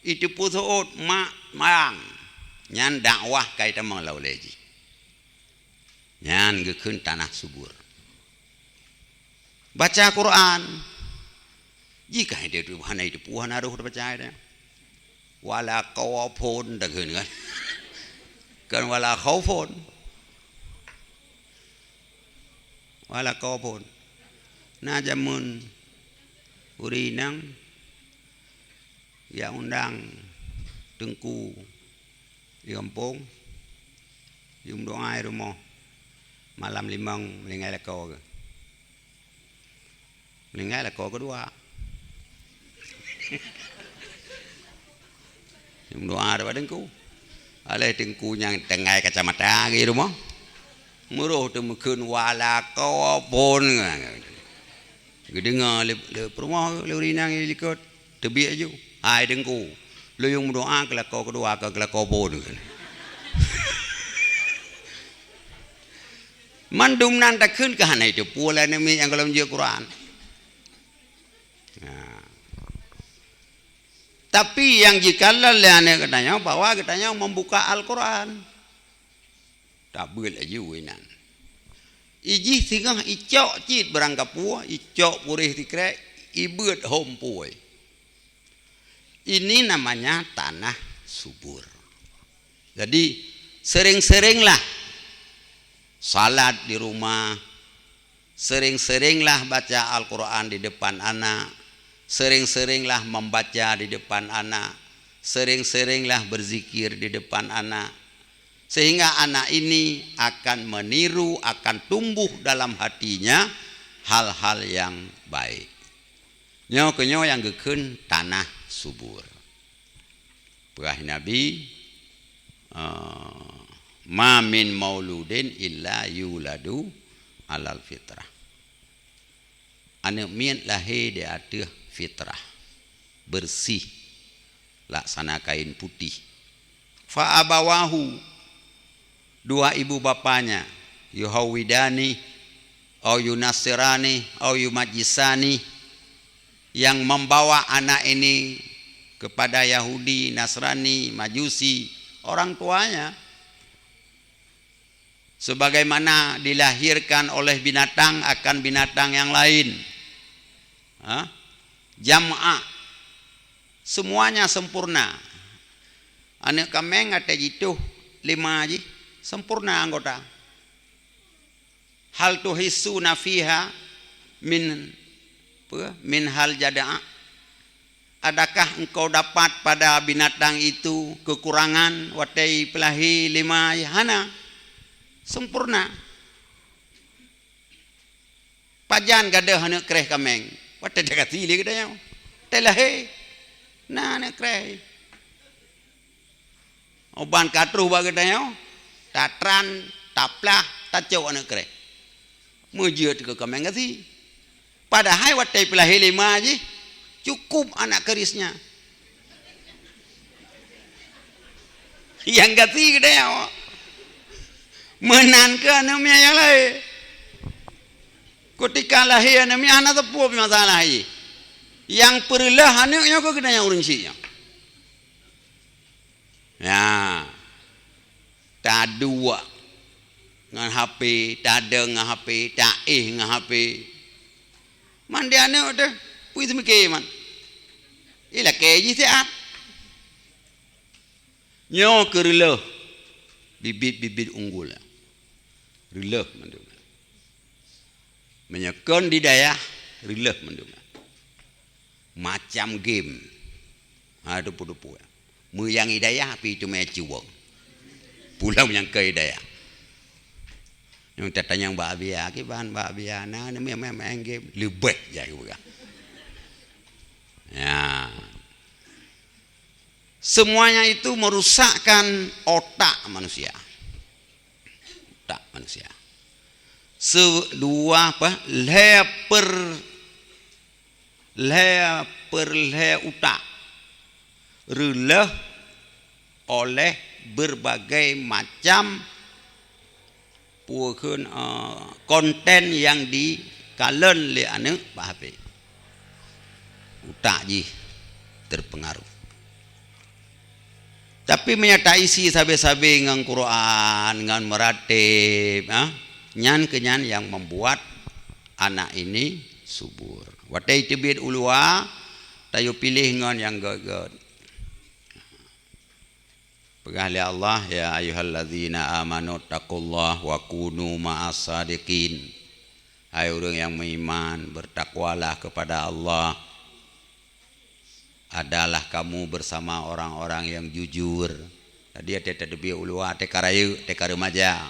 iteupeu seuôt mak mayang. Nyan dakwah ka itamong lam ulèe jih. Nyan geukheun tanah subur. Baca Quran. Jih ka hana iteupeu, hana iteupeu, hana roh tabaca nyan. Wala khawfun takheun kan. Kan wala khaufun. Wala khawfun. Na jameun ureueng inong nyang undang teungku di gampông, yue meudoa di rumoh, malam limong meuninggai lakoe geuh. Meuninggai lakoe keudua. Meudoa bak teungku. Alah teungku nyang tinggai kacamata di rumoh. Meuroh teuh meukheun wala khawfun. Geudeungoe lé, lé peurumoh lé ureueng inong di likot. Teubiet ju. Hai teungku, lôn meudoa keu lakoe keudua, kon keu lakoe phôn. Mandum nan takheun ka hana iteupeu lé aneuk miet nyang gohlom jeuet Quran. Nah. Tapi nyang jikalon lé aneuk geutanyoe bahwa geutanyoe membuka Al-Quran. Tabeuet laju inan. Ijih singoh icok cit barang kapue, icok puréh sikrek, ibeuet hom puwoe. Ini namanya tanah subur. Jadi, sering-seringlah salat di rumah, sering-seringlah baca Al-Quran di depan anak, sering-seringlah membaca di depan anak, sering-seringlah berzikir di depan anak, sehingga anak ini akan meniru, akan tumbuh dalam hatinya hal-hal yang baik. Nyoe keuh nyoe nyang geukheun tanah subur. Peugah Nabi, eh, "Ma min mauludin illa yuladu alal fitrah." Aneuëk miet lahé di ateueh fitrah, bersih, laksana kain putih. Fa abawahu, dua ibu bapanya, yuhawidani, au yunasirani, au yumajisani, yang membawa anak ini kepada Yahudi, Nasrani, Majusi, orang tuanya. Sebagaimana dilahirkan oleh binatang akan binatang yang lain. Ha? Jam'a. Semuanya sempurna. Aneuëk kaméng até jituh lima jih, sempurna anggota. Hal tuhissuna fiha min, apa, min hal jada'a? Adakah engkau dapat pada binatang itu kekurangan watée peulahé lima? Hana. Sempurna. Pajan gadôh aneuëk kréh kaméng? Watée tagati lé geutanyoe. Watée lahé, na aneuëk kréh. Uban ka troh bak geutanyoe, tatran, taplah, tacok aneuëk kréh. Meujeuet keu kaméng gasi. Padahai watée peulahé lima jih, cukup anak keurisnya. Nyang gasi geutanyoe. Meunan keuh aneuëk miet nyang lahé. Kutika lahé aneuëk miet hana teupeu masalah jih. Nyang peureuloh aneuëk nyoe keuh geutanyoe ureuëng syik nyoe. Ya. Taduek ngon H P, tadong ngon H P, taéh ngon H P. Man di aneuëk teuh, peue seumiké man. Ilakée jih siat. Nyoe keuh reuloh bibit-bibit unggul. Reuloh mandum. Meunyoe kon di dayah, reuloh mandum. Macam game. Ha, teupeu-teupeu. Meunyoe nyang di dayah, pih teumé cuwong. Pulang nyang keu di dayah. Nyang tatanyong bak Abia, kiban bak Abia, na, na main, main, main game. Leubeh jai peugah. Ya. Semuanya itu merusakkan otak manusia. Otak manusia. Seudua apa? Lhée per-, lhée peurlhée utak. Reuloh oleh berbagai macam peue kheun, eh, konten nyang dikalon lé aneuëk bak H P. Utak jih terpengaruh. Tapi meunyoe taisi sabe-sabe ngon Quran, ngon meuratéb, ha, nyan keuh nyan nyang membuat anak ini subur. Watée teubiet u luwa, tayue piléh ngon nyang gét-gét. Peugah lé Allah, "Ya ayyuhallazina amanu taqullaha wa kunu ma'as sadiqin." Hai ureuëng nyang meuiman, bertakwalah kepada Allah. Adalah kamu bersama orang-orang yang jujur. Jadi, watée tateubiet u luwa, watée ka rayeuk, watée ka remaja.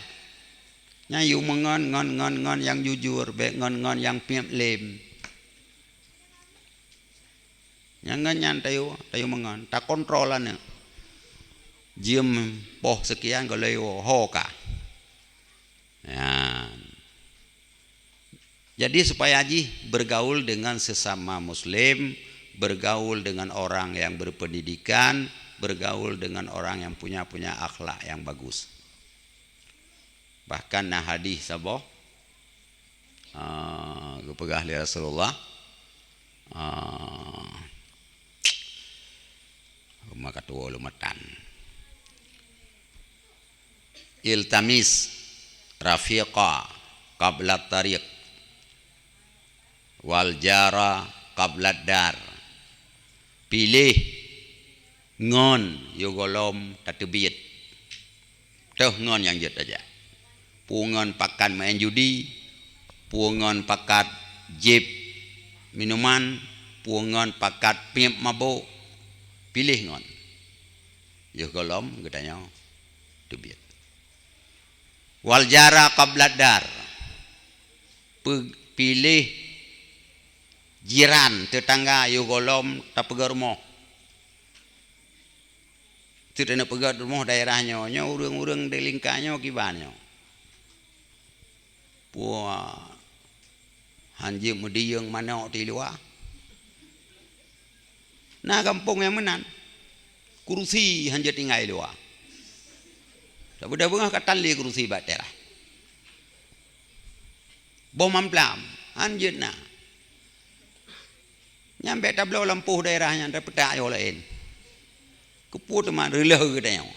Nyan yue meungon, ngon, ngon, ngon nyang jujur, bék ngon, ngon nyang piep lém. Nyang ngon nyan tayue, tayue meungon, takontrol aneuëk. Jeuem poh sekian goh lheueh ho ka. Nyan. Jadi, supaya jih bergaul dengan sesama muslim, bergaul dengan orang yang berpendidikan, bergaul dengan orang yang punya, punya akhlak yang bagus. Bahkan na hadih saboh, ah, geupeugah lé Rasulullah, ah, maka tuwo lom matan. "Iltamis rafiqa qabla tariq, wal jara qabla dar." Piléh Ngon yoh gohlom tateubiet. Teuh ngon nyang jeuet tajak. Peue ngon pakat meu'en judi, peue ngon pakat jieb minuman, peue ngon pakat piep mabök, piléh ngon. Yoh gohlom geutanyoe teubiet. Wal jara qablad dar. Pe-, piléh jiran, teutangga, yoh gohlom tapeugöt rumoh. Teuteuneuk peugöt rumoh daerah nyoe, nyoe ureuëng-ureuëng di lingka nyoe kiban nyoe. Puah, han jeuet meudiyeueng manok di luwa. Na gampông nyang meunan. Kurusi han jeuet tinggai luwa. Saboh beungoh ka tan lé kurusi bak teras. Boh mamplam, han jeuet na. Nyan bék tabloe lampôh daerah nyan, tapeutak yoh laén. Keupeue teuma reuloh geutanyoe.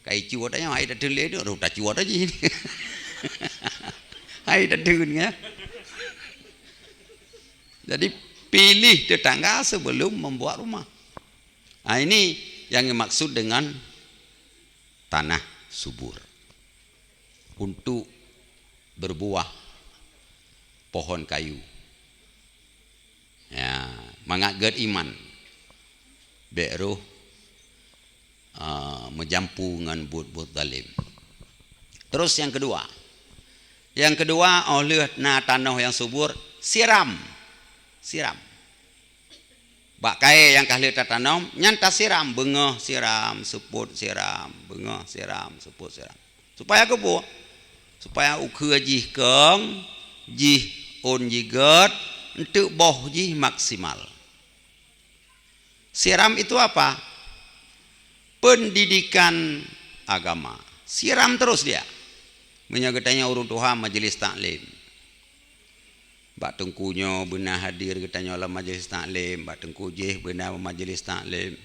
Kai cuet tanyoe, hai tateun lé tu, roh tacuet aja. Hai tateun, ya. Jadi, pilih tetangga sebelum membuat rumah. Nah, ini yang dimaksud dengan tanah subur. Untuk berbuah pohon kayu. Ya, mangat gét iman. Bék roh, ah, meujampu ngon buet-buet zalim. Terus yang kedua. Yang kedua, óh lheueh na tanoh nyang subur, siram. Siram. Bak kayée nyang ka lheueh tatanom, nyan tasiram, beungoh siram, seupôt siram, beungoh siram, seupôt siram. Supaya keupeue? Supaya ukeue jih kong, jih ôn jih gét, eunteuk boh jih maksimal. Siram itu apa? Pendidikan agama. Siram terus dia. Meunyoe geutanyoe ureuëng tuha majelis taklim. Bak teungku nyoe beuna hadir geutanyoe lam majelis taklim, bak teungku jih beuna majelis taklim.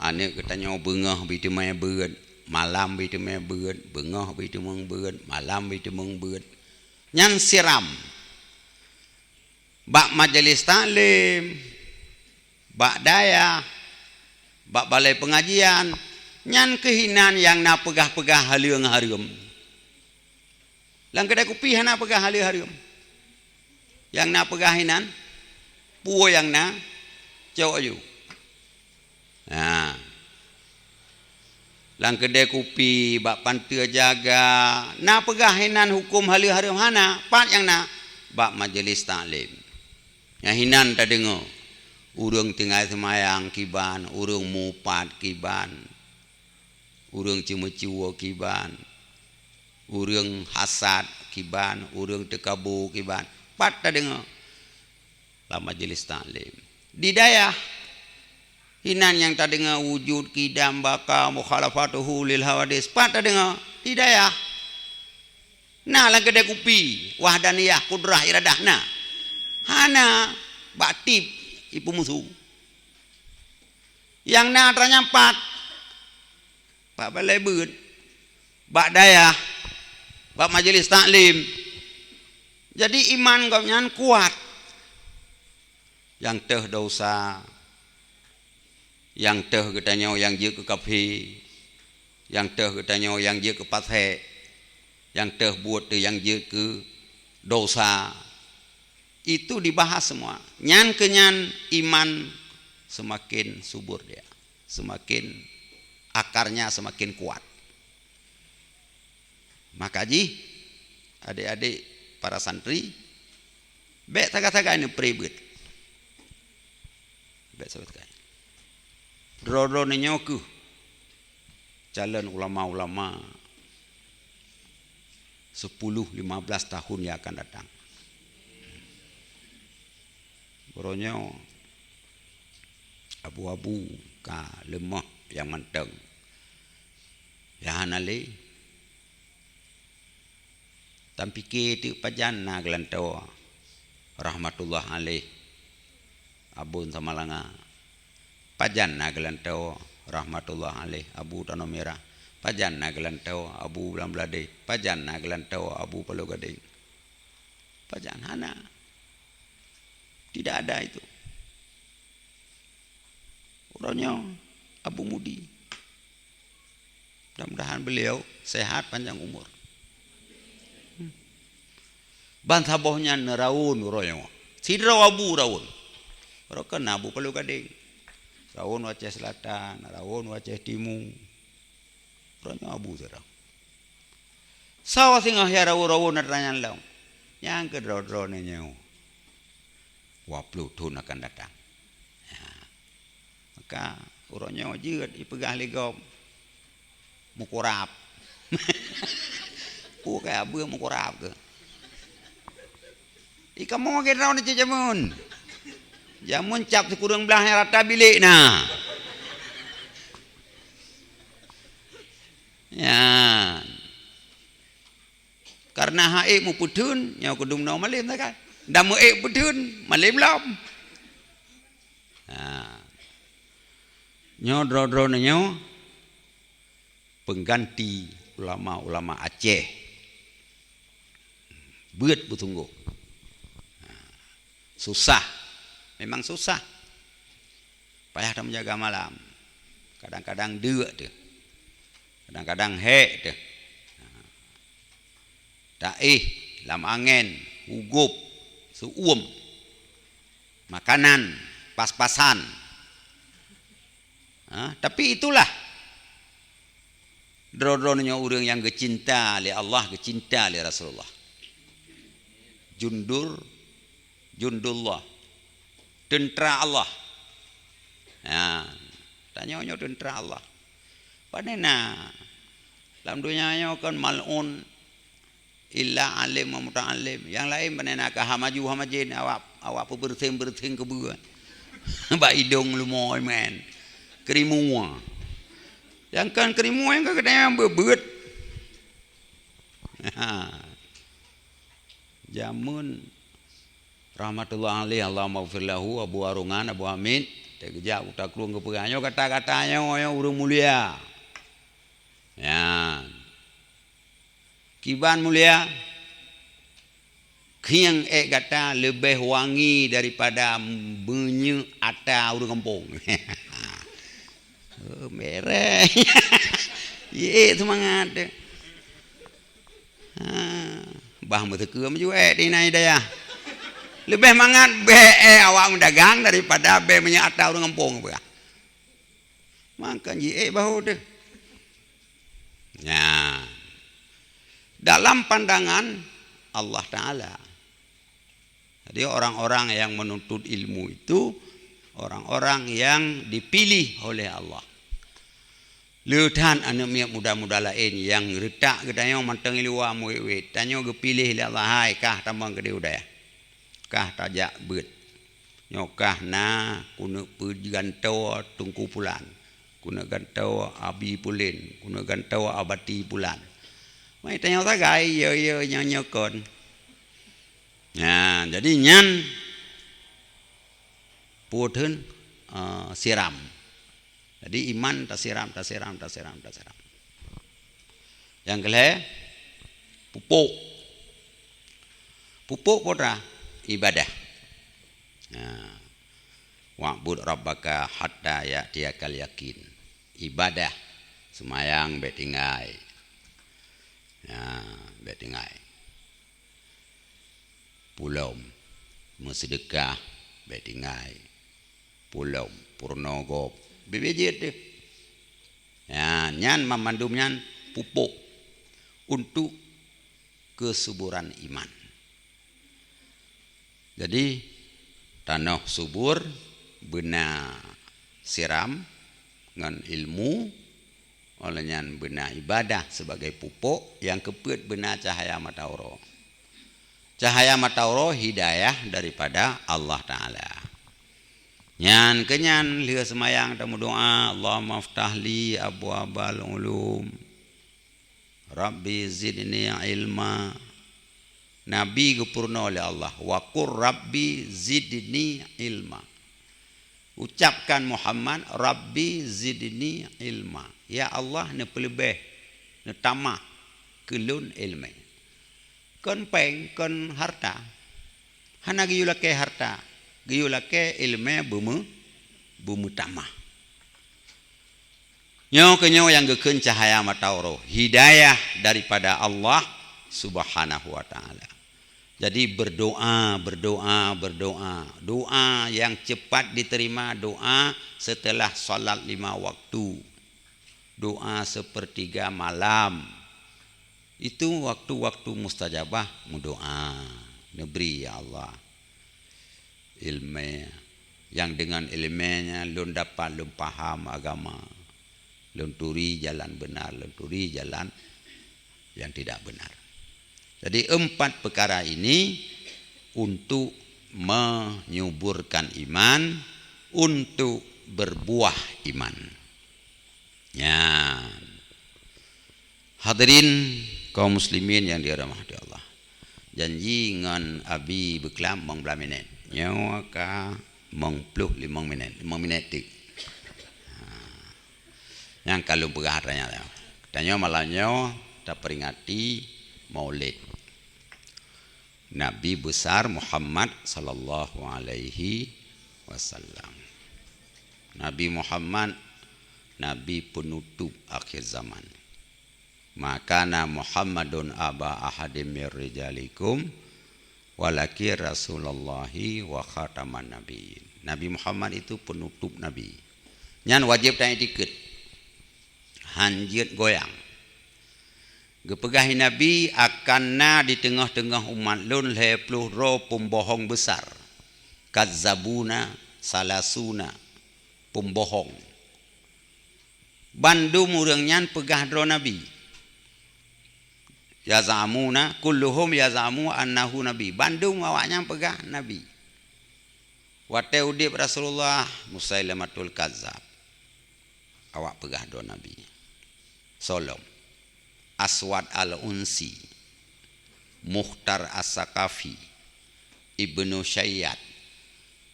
Aneuëk geutanyoe beungoh beuteumé beuet, malam beuteumé beuet, beungoh beuteumé beuet, malam beuteumé beuet. Nyan siram. Bak majelis taklim, bak dayah, bak balai pengajian, nyan keuh inan nyang na peugah-peugah haleue hareuem. Lam keudai kupi hana peugah haleue hareuem. Nyang na peugah inan, peue nyang na, cok aju. Nah. Lam keudai kupi, bak panteue jaga, na peugah inan huköm haleue hareuem hana, pat nyang na, bak majelis taklim. Nyang inan tadeungoe, ureuëng tinggai seumayang kiban, ureuëng mupat kiban, ureuëng ceumeucue kiban, ureuëng hasad kiban, ureuëng teukabu kiban. Pat tadeungoe lam majelis taklim. Di dayah, inan nyang tadeungoe wujud, qidam, baqa, mukhalafatuhu lil hawadis. Pat tadeungoe di dayah. Na lam keudai kupi, wahdaniyah, kudrah, iradah na. Hana bak tieb ipeumusu. Nyang na teuranyampat bak balai beuet, bak dayah, bak majelis taklim. Jadi iman gobnyan kuat. Nyang teuh dosa, nyang teuh geutanyoe nyang jeuet keu kafé, nyang teuh geutanyoe nyang jeuet keu pasék, nyang teuh buet teuh nyang jeuet keu dosa. Itu dibahas semua. Nyan keu nyan iman seumaken subur dia, seumaken akarnya seumaken kuat. Maka jih, adék-adék para santri, bék sagai-sagai neupreh beuet. Bék sagai-sagai. Droe-droe nyoe keuh calon ulama-ulama sepuluh lima belas tahun yang akan datang. Uroe nyoe abu-abu ka leumoh nyang mantong. Nyang hana lé, tapiké teuk pajan na geulantoe rahmatullah alaih Abon Samalanga. Pajan na geulantoe rahmatullah alaih Abu Tanoh Mirah. Pajan na geulantoe Abu Blang Bladeh. Pajan na geulantoe Abu Paloh Gadeng. Pajan hana. Tidak ada itu. Uroe nyoe Abu Mudi. Mudah-mudahan beliau sehat panjang umur. Ban saboh nyan neuraun uroe nyoe. Sidroe abu raun. Uroe keuh na abu Palu Gadeng. Raun u Aceh Selatan, raun u Aceh Timu. Uroe nyoe abu sidroe. Soe singoh ya raun-raun atra nyan lom? Nyang keudroe-droe nyoe. Dua puluh thon akan datang. Ya. Maka uroe nyoe jeuet ipeugah lé gob meukurab. Peue kaya beuh meukurab keuh? Ikamoe keudroe neucit jameun. Jameun cap sikureueng blaih nyang rata bilék na. Nyan. Kareuna han ék meupeutheun, nyoe keudum noe malém sagai. Dan meu ék peutheun, malém lom. Ha. Nyoe droe-droe nyoe pengganti ulama-ulama Aceh. Beuet beusunggoh. Ha. Susah. Memang susah. Payah tameujaga malam. Kadang-kadang deuk teuh. Kadang-kadang hék teuh. Taéh, lam angén, ugôb, seu-uem, makanan, pas-pasan. Ha, tapi itulah droe-droe nyoe ureuëng nyang geucinta lé Allah, geucinta lé Rasulullah. Jundur, jundullah. Teuntra Allah. Ha, tanyoe nyoe teuntra Allah. Pane na lam donya nyoe kon mal'un illa alim wa muta'allim. Nyang laén pane na ka ha maju ha majén awak, awak peubeureuséng-beureuséng keubeue. Bak idong leumo iman. Keurimua. Nyang kon keurimua nyang ka geutanyoe beubeuet. Ha. Jameun rahmatullah alaih, Allahumma ghfir lahu, Abu Arungan, Abu Hamid, teugeujak u takrueng geupeugah nyoe kata-kata nyoe, nyoe ureuëng mulia. Nyan. Kiban mulia, khieng ék gata leubeh wangi daripada meunyeuk ata ureuëng gampông. Oh, mereh. Ye, seumangat. Ha, bah meuteukeue meujuék di na hidayah. Leubeh mangat bék, eh, awak meudagang daripada bék meunyeuk ata ureuëng gampông peugah. Mangkon jiék bahu teuh. Nyan. Dalam pandangan Allah Taala. Jadi orang-orang yang menuntut ilmu itu orang-orang yang dipilih oleh Allah. Le that aneuëk miet muda-muda laén nyang reutak geutanyoe mantong i luwa meuwét-wét, tanyoe geupiléh lé Allah, hai kah tamong keudéh u dayah. Kah tajak beuet. Nyoe kah na keuneuk peugantoe teungku pulan, keuneuk gantoe abi pulen, keuneuk gantoe abati pulan. Mai tanyoe sagai, yo-yo nyoe nyoe kon. Nah, jadi nyan peue theun, eh, siram. Jadi iman tasiram, tasiram, tasiram, tasiram. Nyang keulhée, pupuk. Pupuk peue teuma? Ibadah. Nah, wa'bud rabbaka hatta ya'tiyakal yakin. Ibadah, seumayang bék tinggai. Nah, bék tinggai. Pulom, meuseudeukah, bék tinggai. Pulom, purno gob, bék jeuet teuh. Nyan, nyan mamandum nyan pupuk untuk keusuburan iman. Jadi, tanoh subur beuna siram ngon ilmu, óh lheueh nyan beuna ibadah sibagai pupuk nyang keupeuet beuna cahya mata uroe. Cahya mata uroe hidayah daripada Allah Taala. Nyan keunyan lheueh seumayang tameudoá, "Allahumma ftah li abwabal ulum." "Rabbi zidni ilma." Nabi geupeurunoe lé Allah, "Wa qur Rabbi zidni ilma." Ucapkan Muhammad, "Rabbi zidni ilma." Ya Allah, neupeuleubeh, neutamah keu lôn iéleumé. Kon péng, kon harta. Hana geuyue lakée harta, geuyue lakée iéleumé beumeu-, beumeutamah. Nyoe keuh nyoe nyang geukheun cahaya mata uroe, hidayah daripada Allah Subhanahu wa Ta'ala. Jadi, berdoa, berdoa, berdoa. Doa yang cepat diterima, doa setelah salat lima waktu. Doa sepertiga malam. Itu waktu-waktu mustajabah meudoa. Neubri, ya Allah, ileumèe nyang deungon ileumèe nyan lôn dapat lôn paham agama, lôn turi jalan benar, lôn turi jalan yang tidak benar. Jadi, empat perkara ini untuk menyuburkan iman, untuk berbuah iman. Nyan. Hadirin kaum muslimin yang dirahmati Allah. Janji ngon Abi Beuklam limong blah minèt. Nyoe ka limong ploh limong minèt. Limong minèt teuk. Ha. Nyang ka lôn peugah atra nyan. Tanyoe malam nyoe taperingati Maulid Nabi Besar Muhammad sallallahu alaihi wasallam. Nabi Muhammad, Nabi penutup akhir zaman. "Ma kana Muhammadun aba ahadim mir rijalikum, walakin Rasulullahi wa khataman nabiyyin." Nabi Muhammad itu penutup nabi. Nyan wajéb taiktikeuet. Han jeuet goyang. Geupeugah Nabi, "Akan na di teungoh-teungoh umat lôn lhèe ploh droe peubohong besar, kadzabuna, salasuna, peubohong." Bandum ureuëng nyan peugah droe nabi. Yaz'amuna, kulluhum yaz'amu annahu nabi. Bandum awaknyan peugah nabi. Watèe udép Rasulullah, Musailamatul Kadzab. Awak peugah droe nabi. Soe lom. Aswad Al-Unsi, Mukhtar As-Saqafi, Ibnu Syayyad.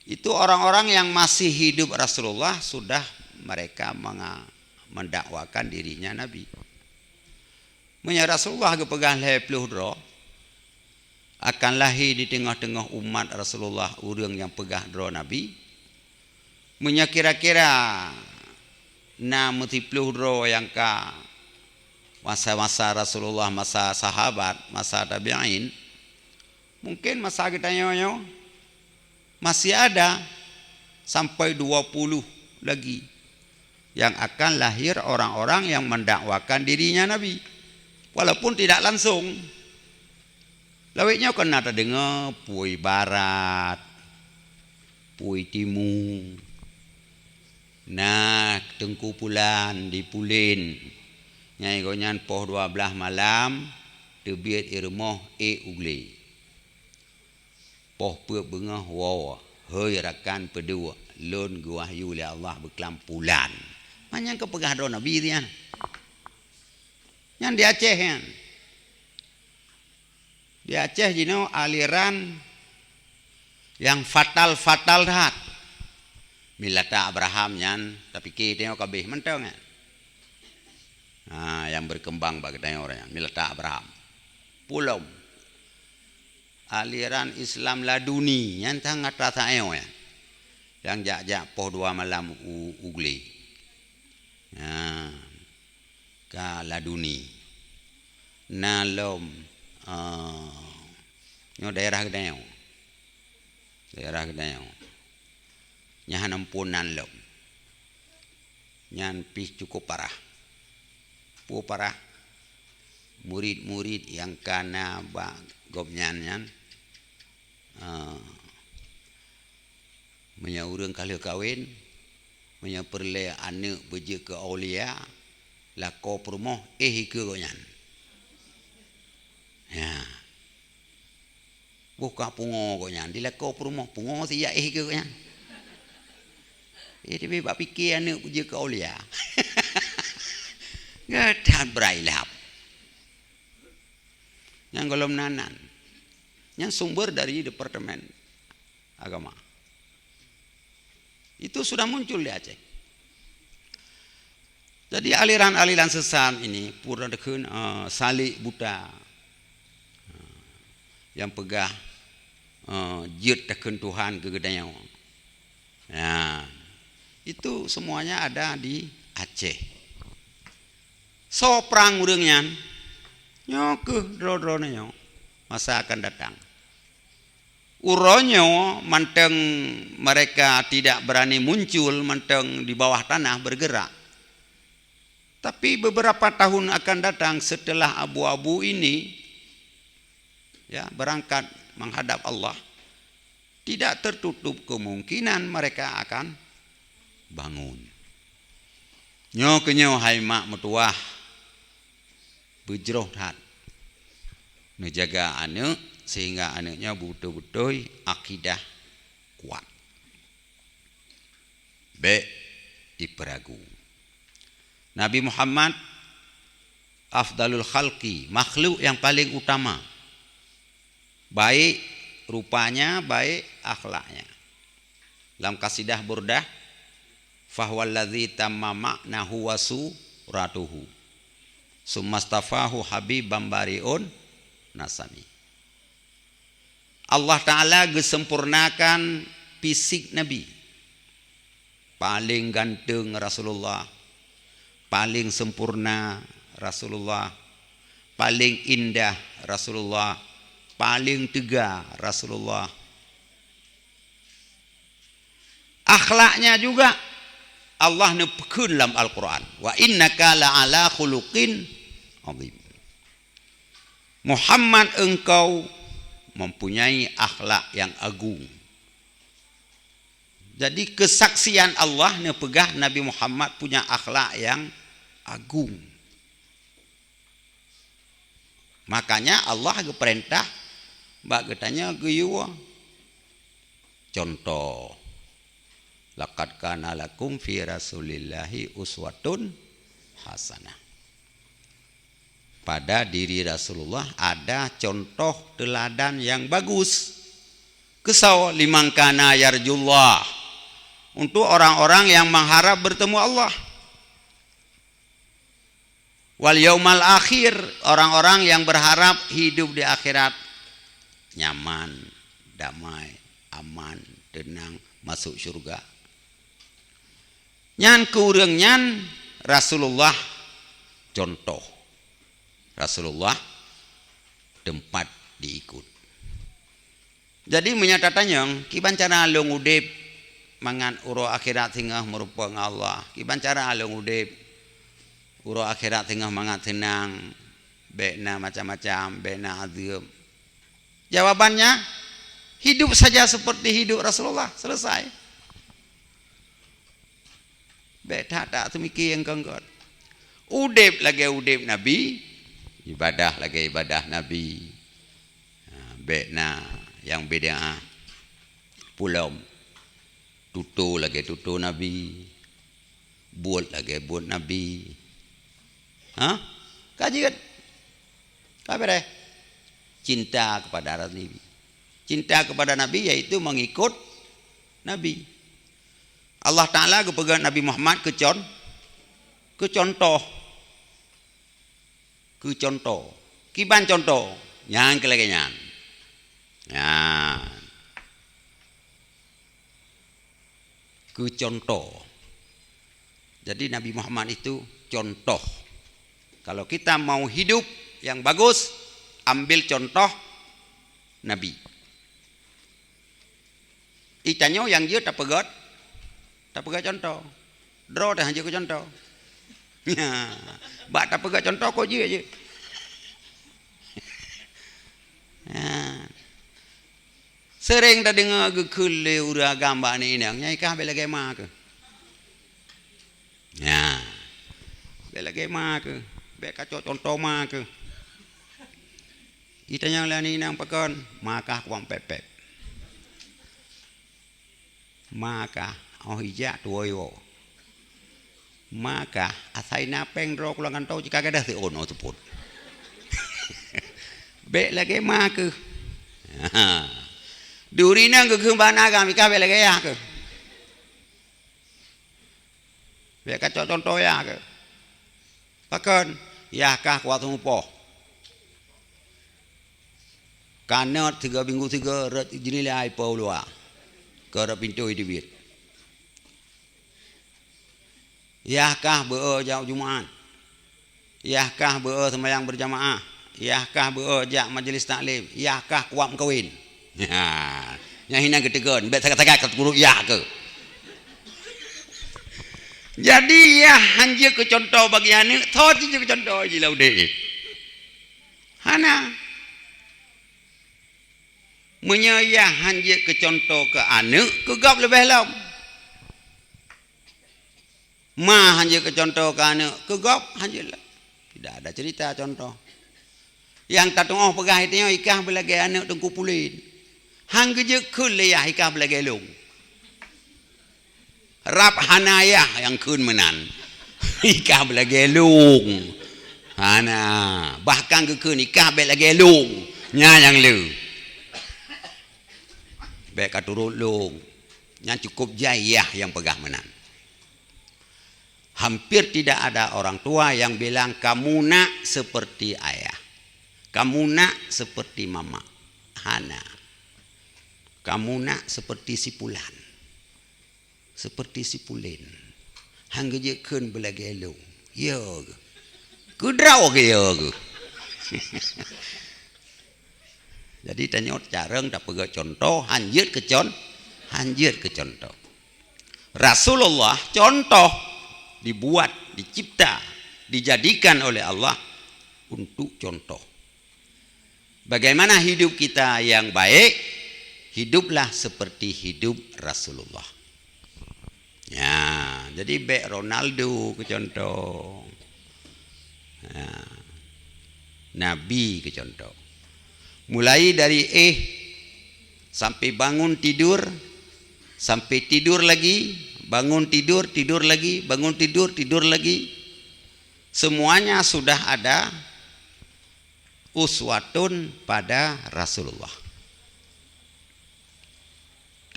Itu orang-orang yang masih hidup Rasulullah sudah mereka menga-, mendakwakan dirinya nabi. Meunyoe Rasulullah geupeugah lhèe ploh droe, akan lahé di teungoh-teungoh umat Rasulullah ureuëng nyang peugah droe nabi, meunyoe kira-kira na meusiploh droe nyang ka masa-masa Rasulullah, masa sahabat, masa tabi'in, mungkin masa geutanyoe nyoe masih ada sampai dua puluh lagi yang akan lahir orang-orang yang mendakwakan dirinya nabi, walaupun tidak langsung. Lawét nyoe kon na tadeungoe pui barat, pui timu, na Teungku Pulan di Pulen. Nyang gobnyan poh dua blaih malam teubiet i rumoh ék u glé. Poh peuet beungoh woe, "Hôi rakan peuduek, lôn geuwahyu lé Allah beuklam Pulan." Manyang ka peugah droe nabi nyan. Nyan di Aceh nyan. Di Aceh jinoe aliran nyang fatal-fatal that. Milata Abraham nyan, tapike tanyoe ka abéh mantong nyan. Ha, nyang berkembang bak geutanyoe nyan, milata Abraham. Pulom. Aliran Islam Laduni nyan tan atra saéo nyan. Nyang jak-jak poh dua malam u, u glé. Ha. Ka Laduni. Na lom, eh, nyoe daerah geutanyoe. Daerah geutanyoe. Nyan hana muphom nan lom. Nyan pih cukup parah. Peue parah? Murit-murit nyang ka na bak gobnyan nyan, eh, meunyoe ureuëng ka lheueh kawen, meunyoe peureulée aneuëk beujeuet keu aulia, lakoe peurumoh éh ikeue gobnyan. Ya. Boh ka pungo gobnyan, di lakoe peurumoh pungo siat éh ikeue gobnyan. Eh, tapi bak pike aneuëk beujeuet keu aulia. Geutan beurai lhab. Nyang gohlom nanan. Nyang sumber dari Departemen Agama. Itu sudah muncul di Aceh. Jadi aliran-aliran sesat ini pura dikheun, eh, salik buta. Nyang peugah, eh, jeuet takheun Tuhan keu geutanyoe. Nah, itu semuanya ada di Aceh. Soe prang ureuëng nyan? Nyoe kheueh droe-droe nyoe, masa akan datang. Uroe nyoe mantong mereka tidak berani muncul, mantong di bawah tanah bergerak. Tapi beberapa tahun akan datang setelah abu-abu ini, ya, berangkat menghadap Allah, tidak tertutup kemungkinan mereka akan bangun. Nyoe keuh nyoe hai mak meutuwah, beujroh that neujaga aneuëk sehingga aneuëk nyoe beutôi-beutôi akidah kuat. Bék ipeuragu. Nabi Muhammad afdalul khalqi, makhluk yang paling utama, baik rupanya, baik akhlaknya. Lam kasidah Burdah, "Fahuwallazi tamma ma'nahu wa suratuhu, summastafahu habiban bari'un nasami." Allah Ta'ala geusempurnakan fisik Nabi. Paling ganteng Rasulullah, paling sempurna Rasulullah, paling indah Rasulullah, paling teuga Rasulullah. Akhlaknya juga Allah neupeukeun lam Al-Quran, "Wa innaka la'ala khuluqin azim." Muhammad, engkau mempunyai akhlak yang agung. Jadi, kesaksian Allah neupeugah Nabi Muhammad punya akhlak yang agung. Makanya Allah geupeurintah bak geutanyoe geuyue contoh. "Laqad kana lakum fi Rasulillahi uswatun hasanah." Pada diri Rasulullah ada contoh teladan yang bagus. Keu soe? "Liman kana yarjullah." Untuk orang-orang yang mengharap bertemu Allah. "Wal yaumal akhir", orang-orang yang berharap hidup di akhirat nyaman, damai, aman, tenang, masuk syurga. Nyan keu ureuëng nyan Rasulullah contoh. Rasulullah teumpat diikut. Jadi, meunyoe tatanyong, kiban cara lôn udeb mangat uroe akhirat singoh meurumpok ngon Allah? Kiban cara lôn udeb uroe akhirat singoh mangat seunang, bék na macam-macam, bék na azeub? Jawabannya, hidup saja seperti hidup Rasulullah. Selesai. Bék that-that seumiké nyang keungkot. Udeb lagée udeb Nabi, ibadah lagée ibadah Nabi. Ha, bék na nyang bid'ah. Pulom. Tutoe lagée tutoe Nabi. Buet lagée buet Nabi. Ha? Ka jeuet. Ka beureh. Cinta kepada Nabi. Cinta kepada Nabi yaitu mengikut Nabi. Allah Ta'ala geupeugah Nabi Muhammad keu con-, keu contoh. Keu contoh. Kiban contoh? Nyang keu lagée nyan. Nyan. Keu contoh. Jadi, Nabi Muhammad itu contoh. Kalau kita mau hidup yang bagus, ambil contoh Nabi. Itanyoe nyang jeuet tapeugét, tapeugét contoh. Droe teuh han jeuet keu contoh. Bak tapeugét contoh, kok jeuet jih. Seuréng tadeungoe geukheun lé ureuëng agam bak aneuk inong, "Nyan i kah bék lagée ma keuh." Nyan. Bék lagée ma keuh, bék kacok contoh ma keuh. Itanyong lé aneuk inong pakon, "Ma kah kuwang pép-pép." Ma kah, óh ijak tuwoe iwoe. Ma kah, asai na péng droe kulang kantô cit ka gadôh siôn óh seupôt. Bék lagée ma keuh. Duri nyan geukheun bak aneuk agam, i kah bék lagée yah keuh. Bék kacok contoh yah keuh. Pakon? Yah kah kuat seumeupôh. Kanot sigoe minggu sigoe rot jeunila i po u luwa. Keu rot pintoe teubiet. Yah kah beu-o jak Jumat. Yah kah beu seumayang beurjamaah, yah kah beu jak majelis taklim, yah kah kuab meukawen. Nyan hina geuteugon, bèk sagai-sagai ka teupeuruet yah keuh. Jadi yah hanjeuet keu cuntoh bagi aneuk, soe jeuet keu cuntoh jih lam udép? Hana. Meunyoe yah hanjeuet keu cuntoh keu aneuk, keu gob leubeh lom. Ma hanjeuet keu cuntoh keu aneuk, keu gob hanjeuet lom. Tidak ada cerita cuntoh. Nyang tatu'oh peugah itu nyoe ikah beulagèe aneuk Teungku Pulen. Han geujeuet kheun lé yah ikah beulagèe lôn. Rab hana yah nyang kheun meunan. Ikah beulagèe lôn. Hana. Bahkan geukheun ikah bèk lagèe lôn. Nyan nyang le. Bèk ka turot lôn. Nyan cukup jai yah nyang peugah meunan. Hampir tidak ada orang tua yang bilang, "Kamu nak seperti ayah. Kamu nak seperti mama." Hana. "Kamu nak seperti si pulan. Seperti si pulen." Han geujeuet kheun beulagèe lôn. Yo geuh. Keudroe geuh yo geuh. Jadi tanyoe carông tapeugah cuntoh, hanjeuet keu con-, hanjeuet keu cuntoh. Rasulullah cuntoh dibuat, dicipta, dijadikan oleh Allah untuk contoh. Bagaimana hidup kita yang baik? Hiduplah seperti hidup Rasulullah. Ya, jadi bèk Ronaldo keu cuntoh. Ya. Nabi keu cuntoh. Mulai dari éh sampai bangun tidur, sampai tidur lagi, bangun tidur, tidur lagi, bangun tidur, tidur lagi. Semuanya sudah ada uswatun pada Rasulullah.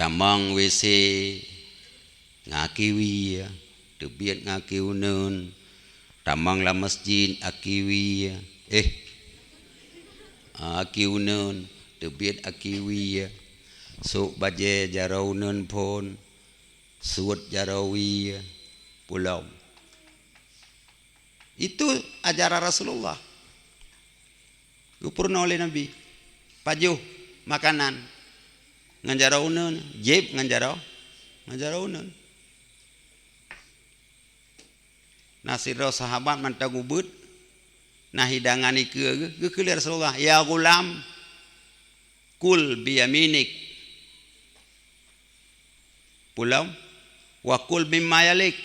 Tamong WC ngon aki wie, teubiet ngon aki uneuen. Tamong lam masjid aki wie, éh, aki uneuen, teubiet aki wie. Sôk bajèe jaroe uneuen phôn, suet jaroe wie, pulang. Itu ajaran Rasulullah. Geupeurunoe lé Nabi. Pajoh makanan ngon jaroe uneuen, jieb ngon jaroe, ngon jaroe uneuen. Na sidroe sahabat mantong ubeuet, na hidangan ikeue geuh, geukheun lé Rasulullah, "Ya ghulam, kul biyaminik." Pulang, "Wa kul mimma yalik."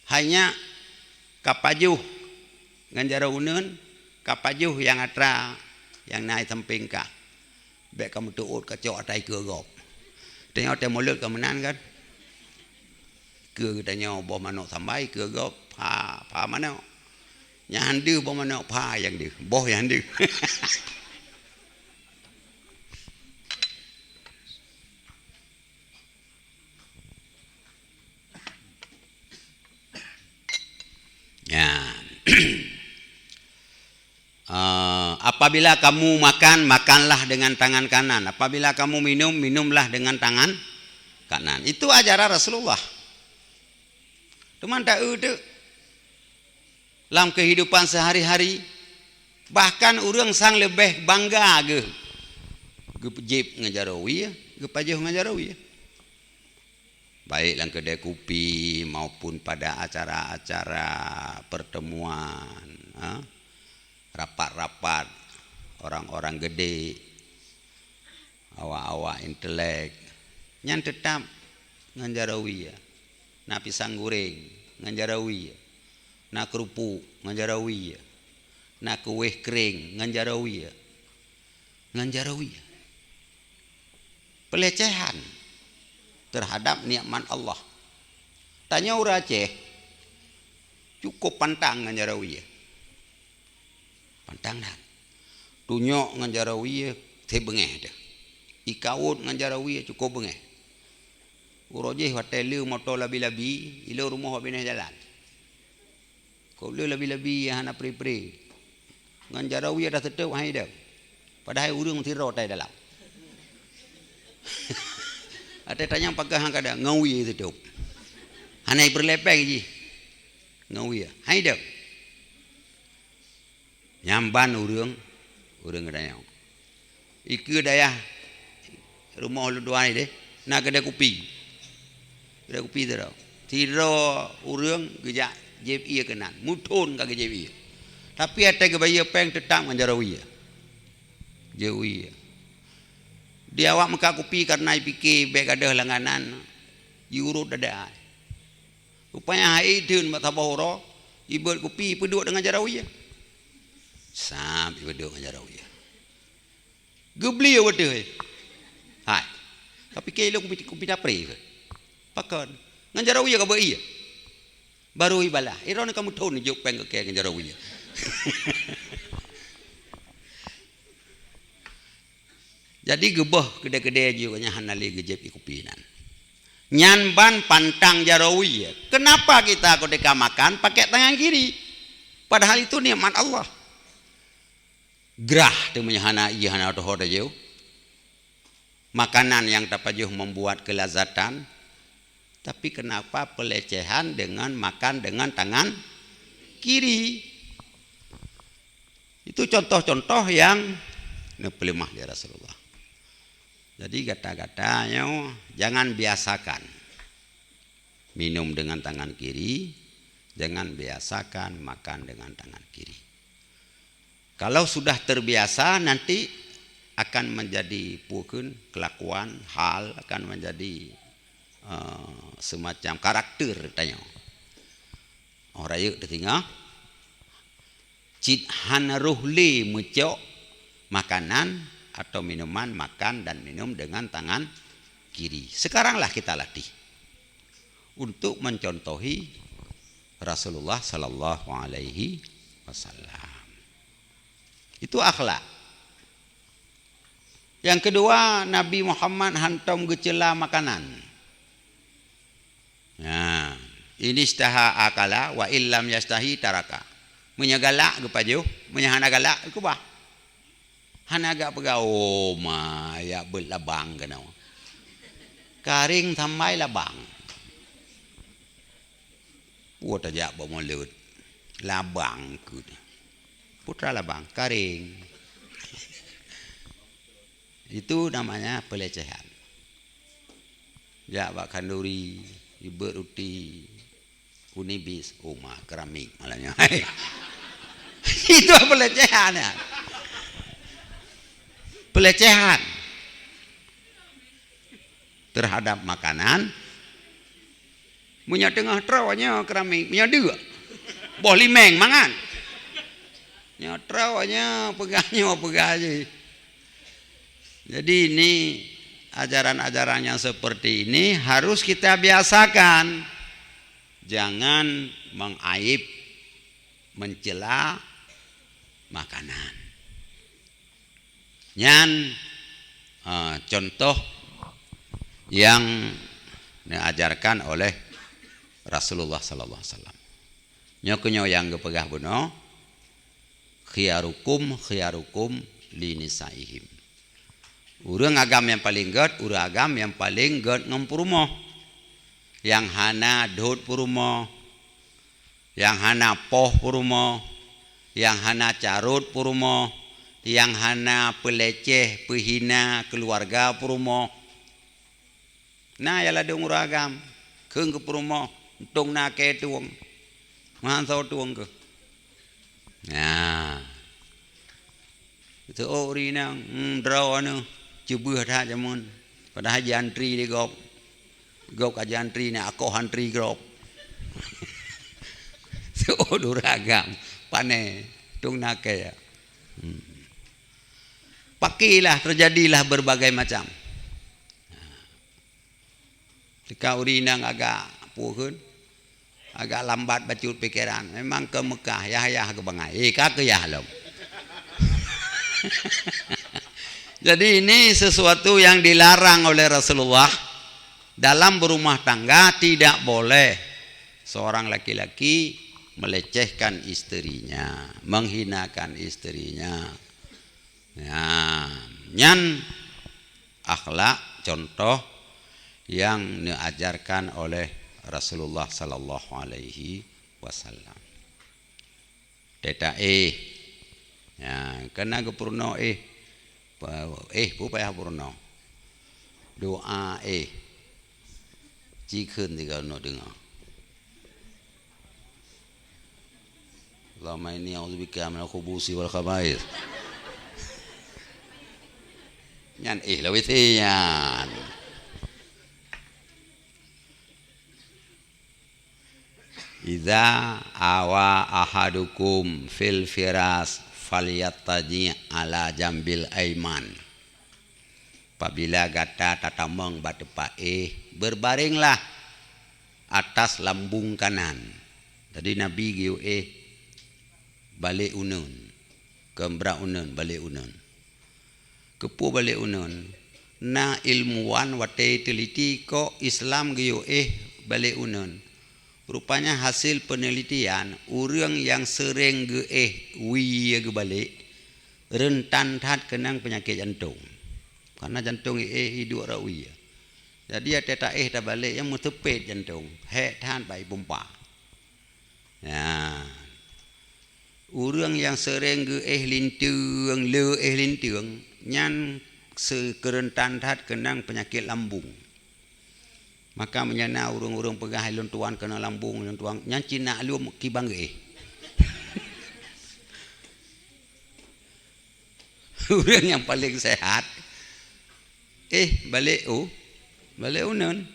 Hai nyak, ka pajoh ngon jaroe uneuen, ka pajoh nyang atra nyang na i sampéng kah. Bèk ka meuteuôt ka cok atra ikeue gob. Tanyoe teuh mulot ka meunan kan? Ikeue geutanyoe boh manok sambai, ikeue gob pha, pha manok. Nyang han deuh boh manok pha nyang deuh, boh nyang han deuh. Ya. Eh, apabila kamu makan, makanlah dengan tangan kanan. Apabila kamu minum, minumlah dengan tangan kanan. Itu ajaran Rasulullah. Teuma ta eu teuk lam kehidupan sehari-hari, bahkan ureuëng sang leubeh bangga geuh geupeujéb ngon jaroe wie, geupajoh ngon jaroe wie. Baik lam keudè kupi maupun pada acara-acara pertemuan, ha? Rapat-rapat orang-orang gede, awak-awak intelek, nyan teutap ngon jaroe wie. Na pisang goreng ngon jaroe wie. Na keurupuk ngon jaroe wie. Na kueh kering ngon jaroe wie. Ngon jaroe wie. Pelecehan terhadap nikmat Allah. Tanyoe ureuëng Aceh cukup pantang ngon jaroe wie. Pantang that. Tunyok ngon jaroe wie, seb beungéh teuh. Ikawot ngon jaroe wie cukup beungéh. Uroe jih watèe le moto labi-labi, ilôn rumoh bak binéh jalan. Kok le labi-labi nyang hana pri-pri. Ngon jaroe wie dah teutôp hai deuh. Padahai ureuëng sidroe tai dalam. Watèe tanyong pakai hang kada, ngon wie teutôp. Hana ipeureulee péng jih. Ngon wie. Hai deuh. Nyan ban ureuëng, ureuëng geutanyoe. Ikeue dayah rumoh lôn tuan deh, na keudè kupi. Keudè kupi sidroe. Sidroe ureuëng geujak jieb ié keunan, muthon ka geujieb ié. Tapi watée geubayeue péng teutab ngon jaroe ié. Jieb ié. Di awak meukat kupi kareuna jipike bék gadôh langganan, jiurot dada. Rupanya hai theun bak saboh uroe, jibeuet kupi, ipeuduek deungon jaroe ié. Sam, ipeuduek deungon jaroe ié. Geubli watée hai. Hai. Ka pike ilong kupi, kupi tapri keu. Pakon? Ngon jaroe ié ka beuet ié. Baru ibalah. Iron ka muthon jok péng keu kée ngon jaroe ié. Jadi geuboh keudè-keudè jih nyan hana lé geujieb ié kupi nan. Nyan ban pantang jaroe ié. Kenapa kita ketika makan pakai tangan kiri? Padahal itu nikmat Allah. Grah teuh meunyoe hana ié hana teuho tajok. Makanan yang tapajoh membuat kelazatan, tapi kenapa pelecehan dengan makan dengan tangan kiri? Itu contoh-contoh yang neupeuleumah lé Rasulullah. Jadi gata-gata nyoe jangan biasakan minum dengan tangan kiri, jangan biasakan makan dengan tangan kiri. Kalau sudah terbiasa, nanti akan menjadi pukun kelakuan, hal akan menjadi, eh, semacam karakter tanyoe. Oh rayeuk teutinggai, cit hana roh lé meucok makanan atau minuman, makan dan minum dengan tangan kiri. Sekaranglah kita latih untuk mencontohi Rasulullah sallallahu alaihi wasallam. Itu akhlak. Yang kedua, Nabi Muhammad hantom geucela makanan. Nah, ini istaha akala wa illam yastahi taraka. Meunyoe galak geupajoh, meunyoe hana galak geukeubah. Hana gak peugah, "Oh ma, ya beuet labang keunoe." Karing sambai labang. Peue tajak bak mulod, labang keu. Putra labang, karing. Itu namanya pelecehan. Jak bak khanduri, ibeuet ruti, unibis, uma, keramik malah nyan. Itu pelecehan ya. Pelecehan terhadap makanan. Meunyoe teungoh troe nyoe keramik, meunyoe deuk boh limeng mangat. Nyoe troe nyoe peugah, nyoe peugah jih. Jadi ini ajaran-ajaran yang seperti ini harus kita biasakan. Jangan mengaib, mencela makanan. Nyan, eh, contoh yang diajarkan oleh Rasulullah sallallahu alaihi wasallam. Nyoe keuh nyoe nyang geupeugah bunoe, "Khiyarukum, khiyarukum li nisaihim." Ureuëng agam nyang paleng gét, ureuëng agam nyang paleng gét ngon peurumoh. Nyang hana dhôt peurumoh, nyang hana poh peurumoh, nyang hana carôt peurumoh, nyang hana peuleceh, peuhina keuluwarga peurumoh. Na ya ladôm ureuëng agam, kheun keu peurumoh, untông na kée tueng. Meuhan soe tueng keuh. Nah. Teuôk ri nang, hmm, droe aneuëk, ceubeueh that jameun. Padahai jiantri lé gob. Gob ka jiantri, na akoh antri gob. Teuôk ureuëng agam, pane, tung nakée. Hmm. Pakailah, terjadilah berbagai macam. Teuka ureuëng inong agak peue kheun, agak lambat bacut pikeran. Memang keu Meukah, yah-yah keu bangai. Eh, ka keu yah lom. Jadi, ini sesuatu yang dilarang oleh Rasulullah. Dalam berumah tangga tidak boleh seorang laki-laki melecehkan istrinya, menghinakan istrinya. Nah, nyan akhlak, contoh yang diajarkan oleh Rasulullah sallallahu alaihi wasallam. Teuta éh, Ya, kana geupeurunoe éh. Pa-, éh, peue payah peurunoe. Doa éh. Cikheun tiga unoe deungoe. Allahumma inni a'udzubika minal khubusi wal khaba'is. Nyan éh lawét nyan. "Idza awa ahadukum fil firas falyattaji' ala jambil aiman." Apabila gata tatamong bak teumpat éh, berbaringlah atas lambung kanan. Jadi Nabi geuyue éh balek uneun, keu brat uneun, balek uneun. Keupeue balek uneun? Na ilmuwan watée teuliti kok Islam geuyue éh balek uneun. Rupanya hasil peunelitian, ureuëng nyang seuréng geuéh wie geubalek, reuntan that keunong peunyakét jantong. Karena jantong éh iduek rot wie. Jadi watée taéh tabalek nyang meuteupet jantong, hék that bak ipumpa. Ya. Ureuëng nyang seuréng geuéh linteung, le éh linteung, nyan se-, keureuntan that keunong peunyakét lambung. Maka meunyoe na ureuëng-ureuëng peugah, "Lôn tuan keunong lambung, lôn tuan," nyan cit na lom kibang geuéh. Ureuëng nyang paleng sehat, éh, balek u-, balek uneun.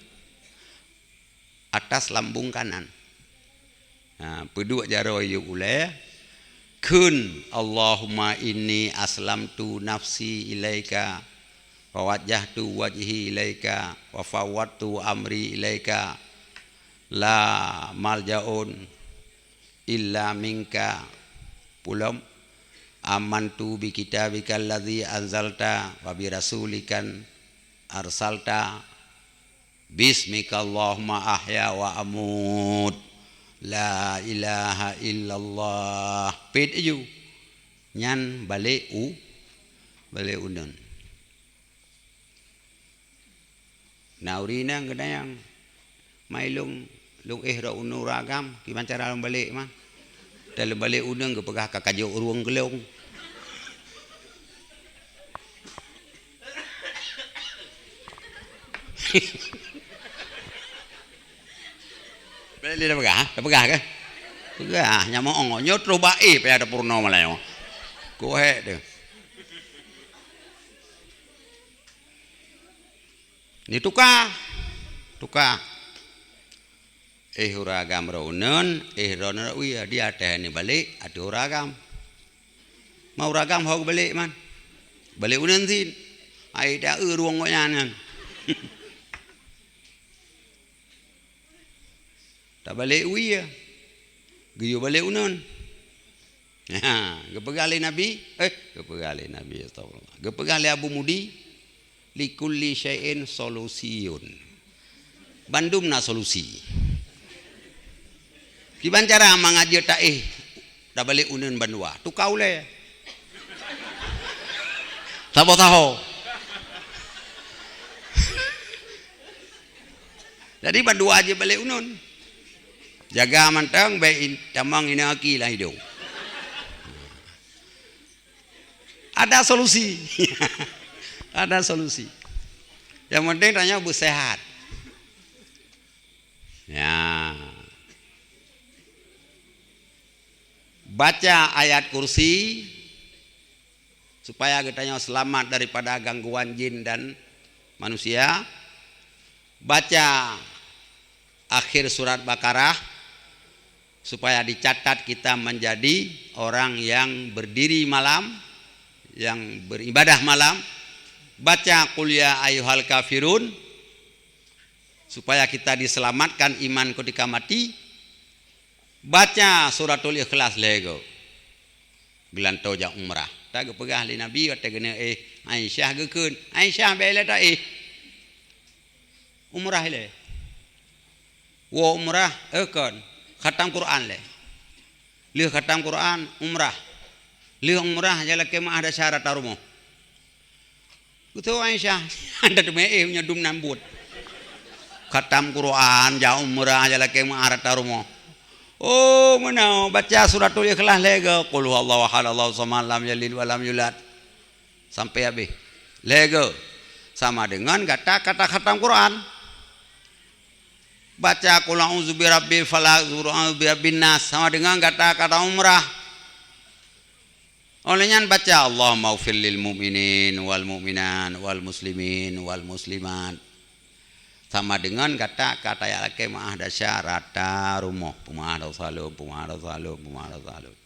Atas lambung kanan. Ha, peuduek jaroe yup ulée, kheun, "Allahumma inni aslamtu nafsi ilaika, wa wajjahtu wajhi ilaika, wa fawwadtu amri ilaika, la malja'un illa minka." Pulom, "Amantu bi kitabikal ladzi anzalta wa bi rasulikan arsalta." "Bismikallahumma ahya wa amut. La ilaha illallah." Pet aju. Nyan balek u-, balek uneun. Na ureuëng inong geutanyoe, "Mai lôn, lôn éh rot uneun ureuëng agam, kiban cara lôn balek man?" Teulheueh balek uneun geupeugah ka kajok ureuëng keu lôn. Boleh dia peugah, ha? Dia peugah ke? Peugah, nyamong nyoe terus bae payah ada purno malam nyoe. Kuhek tu. Ni tuka. Tuka. Éh ureuëng agam rot uneun, éh rot uneun rot wie, di ateueh ni balek, ateueh ureuëng agam. Ma ureuëng agam ho geubalek man. Balek uneun cit. Ai dak eu rueng gobnyan nyan. Tabalek wie. Geuyue balek uneun. Ha, geupeugah lé Nabi, eh, geupeugah lé Nabi, astagfirullah. Geupeugah lé Abu Mudi, "Likulli syai'in solusyun." Bandum na solusi. Kiban cara mangat jeuet taéh, tabalek uneun bandua. Tuka ulée. Saboh saho. Jadi bandua jeuet balek uneun. Jaga mantong, bék in-, tamong inong aki lam idong. Ada solusi. Ada solusi. Yang penting tanyoe beusehat. Ya. Baca ayat kursi supaya geutanyoe selamat daripada gangguan jin dan manusia. Baca akhir surat Baqarah supaya dicatat kita menjadi orang yang berdiri malam, yang beribadah malam. Baca Qul ya ayyuhal kafirun supaya kita diselamatkan iman ketika mati. Baca Suratul Ikhlas lhée goe. Geulantoe jak umrah. Tageupeugah lé Nabi watée geuneuk éh, Aisyah geukheun, "Aisyah, bék ilée taéh. Umrah ilée." Woe umrah, eh kon, khatam Quran lé. Lheueh khatam Quran, umrah. Lheueh umrah, jak lakée meu'ah desya rata rumoh. Beutôi Aisyah, hana teumé éh meunyoe dum nan buet. Khatam Quran, jak umrah, jak lakée meu'ah rata rumoh. Oh, meunan, baca Suratul Ikhlas lhèe go, Qul huwallahu ahad, Allahu samad, lam yalid wa lam yulad. Sampai habéh. Lhèe go. Sama dengan gata ka takhatam Quran. Baca Qul a'udzu birabbil falaq, Qul a'udzu birabbin nas, sama dengan gata ka umrah. Óh lheueh nyan baca, Allahummaghfir lil mu'minin wal mu'minat wal muslimin wal muslimat. Sama dengan gata ka tajak lakèe meu'ah desya rata rumoh, peumeu'ah desya lôn, peumeu'ah desya lôn, peumeu'ah desya lôn.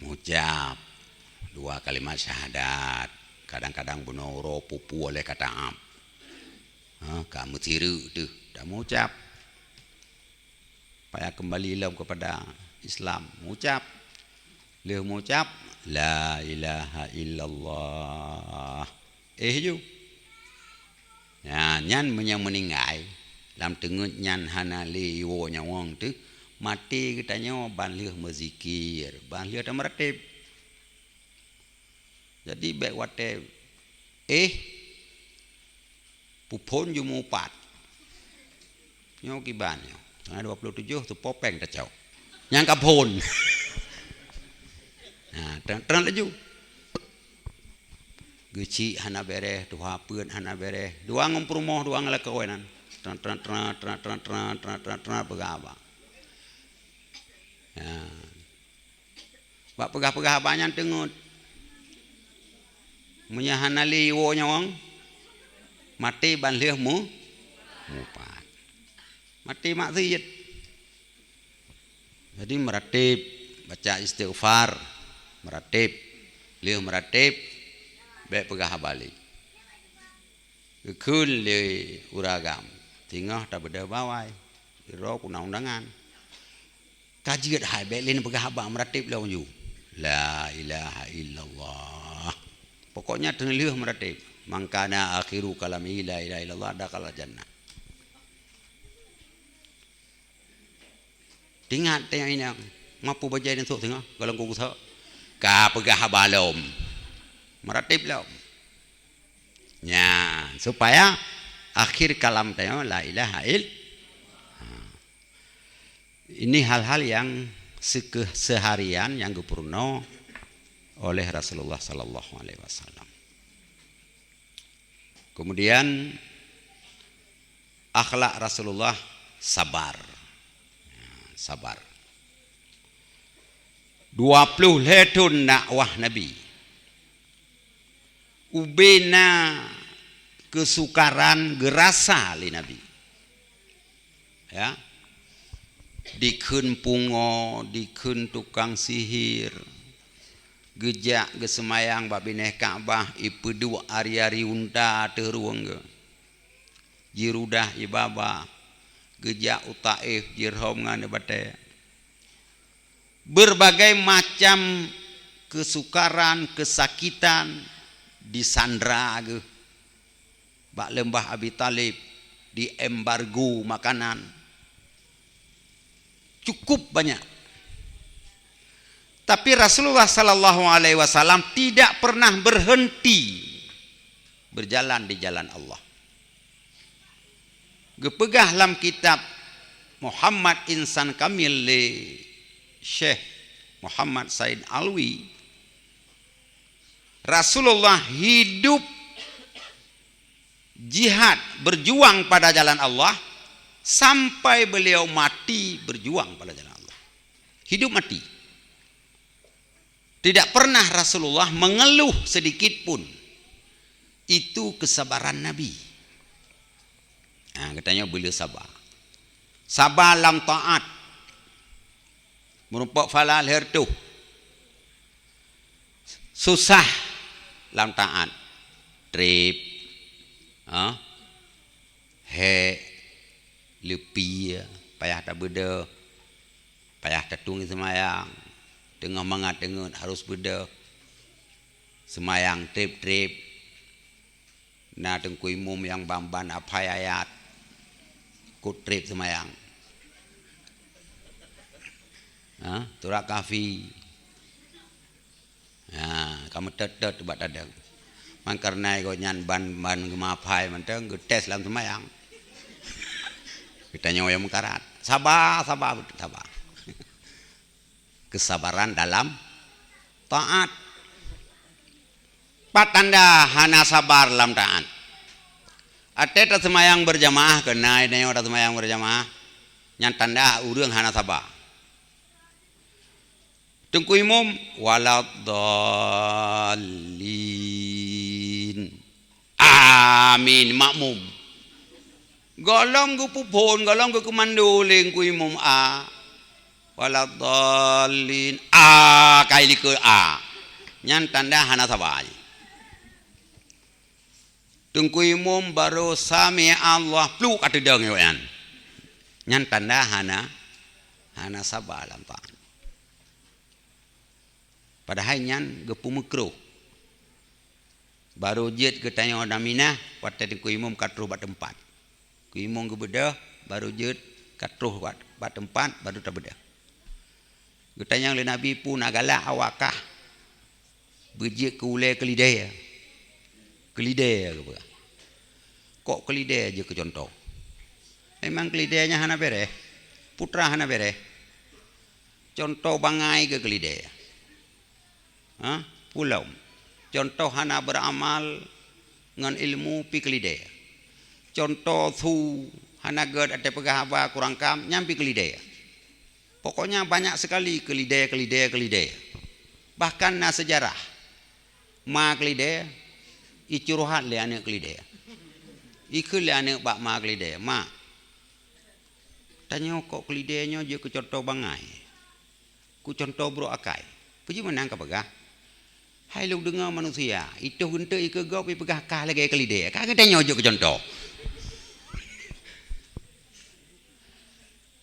Mucab dua kalimat syahadat, kadang-kadang bunoe uroe pupu oleh kata am. Ha, ka meusireuk teuh, dah mucab. Payah kembali lom kepada Islam. Mucab. Lheueh mucab, la ilaha illallah. Eh ju. Nah, nyan meunyoe meuninggai, lam teungeut nyan hana lé iwoe nyawöng teuh, maté geutanyoe ban lheueh meuzikir, ban lheueh tameurateb. Jadi, bèk watèe, eh, puphon ju mupat. Nyoe kiban nyoe. Tanggal dua puluh tujoh tu popeng tacok. Nyang ka phon. Nah, tren, tren laju. Geuchik hana bèrèh, tuha peuet hana bèrèh. Dua ngon peurumoh, dua ngon lakoe nan. Tren, tren, tren, peugah haba. Nah. Bak peugah-peugah haba nyan teungeut. Meunyoe hana lé iwoe nyawöng, maté ban lheueh mu-, mupat. Maté maksiet. Jadi, meurateb, baca istighfar, meurateb, lheueh meurateb, bèk peugah haba lé. Geukheun lé ureueng agam, singoh tabeudôh bawai, sidroe keu undang-undangan. Ka jeuet hai, bèk lé neupeugah haba, meurateb lom ju. La ilaha illallah. Pokoknya teungoh lheueh meurateb. Man kana akhiru kalamihi la ilaha illallah dakhalal jannah. Tingat teuh inong, mapu bajèe neusok singoh, golom kugeusok. Ka peugah haba lom. Meurateb lom. Nyan, supaya akhir kalam tanyoe la ilaha ill-, ha. Ini hal-hal yang seke-, seharian yang geupeurunoe oleh Rasulullah sallallahu alaihi wasallam. Kemudian, akhlak Rasulullah sabar. Ya, sabar. Dua ploh lhèe thon dakwah Nabi. Ubé na keusukaran geurasa lé Nabi. Ya. Dikheun pungo, dikheun tukang sihir. Geujak geuseumayang bak binéh Ka'bah, ipeuduek ari-ari unta ateueh rueng geuh. Jirudah ibaba, geujak u Taif, jirhom ngon batèe. Berbagai macam kesukaran, kesakitan disandra geuh. Bak leumbah Abi Thalib, diembargo makanan. Cukup banyak. Tapi Rasulullah sallallahu alaihi wasallam tidak pernah berhenti berjalan di jalan Allah. Geupeugah lam kitab Muhammad Insan Kamil lé Syekh Muhammad Said Alwi, Rasulullah hidup jihad, berjuang pada jalan Allah, sampai beliau mati berjuang pada jalan Allah. Hidup mati. Tidak pernah Rasulullah mengeluh sedikit pun. Itu kesabaran Nabi. Ha, geutanyoe beu le saba. Saba lam taat. Meurumpok phala lhèe reutôh. Susah lam taat. Trép. Ha? Hék, leupie, payah tabeudôh, payah tatueng seumayang, teungoh mangat teungeut harôh beudôh, seumayang trép-trép, na teungku imum nyang ban-ban aphai ayat, kok trép seumayang. Ha, surat Kahfi. Ha, ka meutot-tot bak tadong. Man kareuna gobnyan ban, ban geumeuhafai mantong, geutés lam seumayang. Geutanyoe nyang meukarat. Saba, saba, saba. Kesabaran dalam taat. Pat tanda hana sabar lam taat? Até taseumayang beurjamaah, keunan nyoe taseumayang beurjamaah, nyan tanda ureuëng hana saba. Teungku imum, "Waladdallin." Amin. Makmum, gohlom geupeuphon, gohlom geukeumando lé teungku imum, a. "Waladdallin." A, kai likot a. Nyan tanda hana saba. Teungku imum barô "Sami'allah", pluk ka teudong nyoe nyan. Nyan tanda hana, hana saba lam taat. Padahai nyan geupeumeukruh. Barô jeuet geutanyoe daminah watée teungku imum ka troh bak teumpat. Teungku imum geubeudôh, barô jeuet ka troh bak, bak teumpat, barô tabeudôh. Geutanyong lé Nabi, "Peue na galak awak kah beujeuet keu ulée keulidée?" Keulidée geupeugah. Kok keulidée jeuet keu cuntoh? Memang keulidée nyan hana béréh. Putra hana béréh. Cuntoh bangai keu keulidée. Ha? Peue lom? Cuntoh hana beuramal ngon ilmu, pih keulidée. Cuntoh su, hana gét até peugah haba kurang kam, nyan pih keulidée. Pokoknya banyak sekali keulidée, keulidée, keulidée. Bahkan na seujarah. Ma keulidée, icurhat lé aneuëk keulidée. Ikheun lé aneuëk bak ma keulidée, "Ma, tanyoe kok keulidée nyoe jeuet keu cuntoh bangai, keu cuntoh brok akai. Peue jih meunan kapeugah? Hai lôn deungoe manusia, itoh geunteuk ikeue gob ipeugah kah lagée keulidée. Ka geutanyoe jeuet keu cuntoh."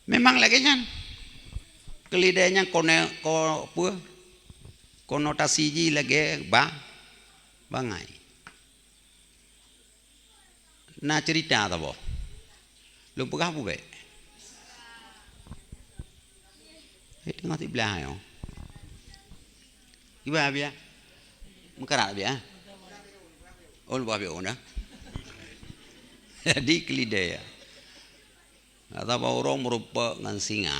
Memang lagée nyan. Keulidée nyan kone-, ko-, peue? Konotasi jih lagée ba-, bangai. Na ceurita saboh. Lôn peugah peue bék? Eh, teungoh siblaih nyoe. Kiban biya? Meukarat biya? Oh, lumpah biya dah. Jadi keulidée, ya. Atawa ureuëng meurumpok ngon singa.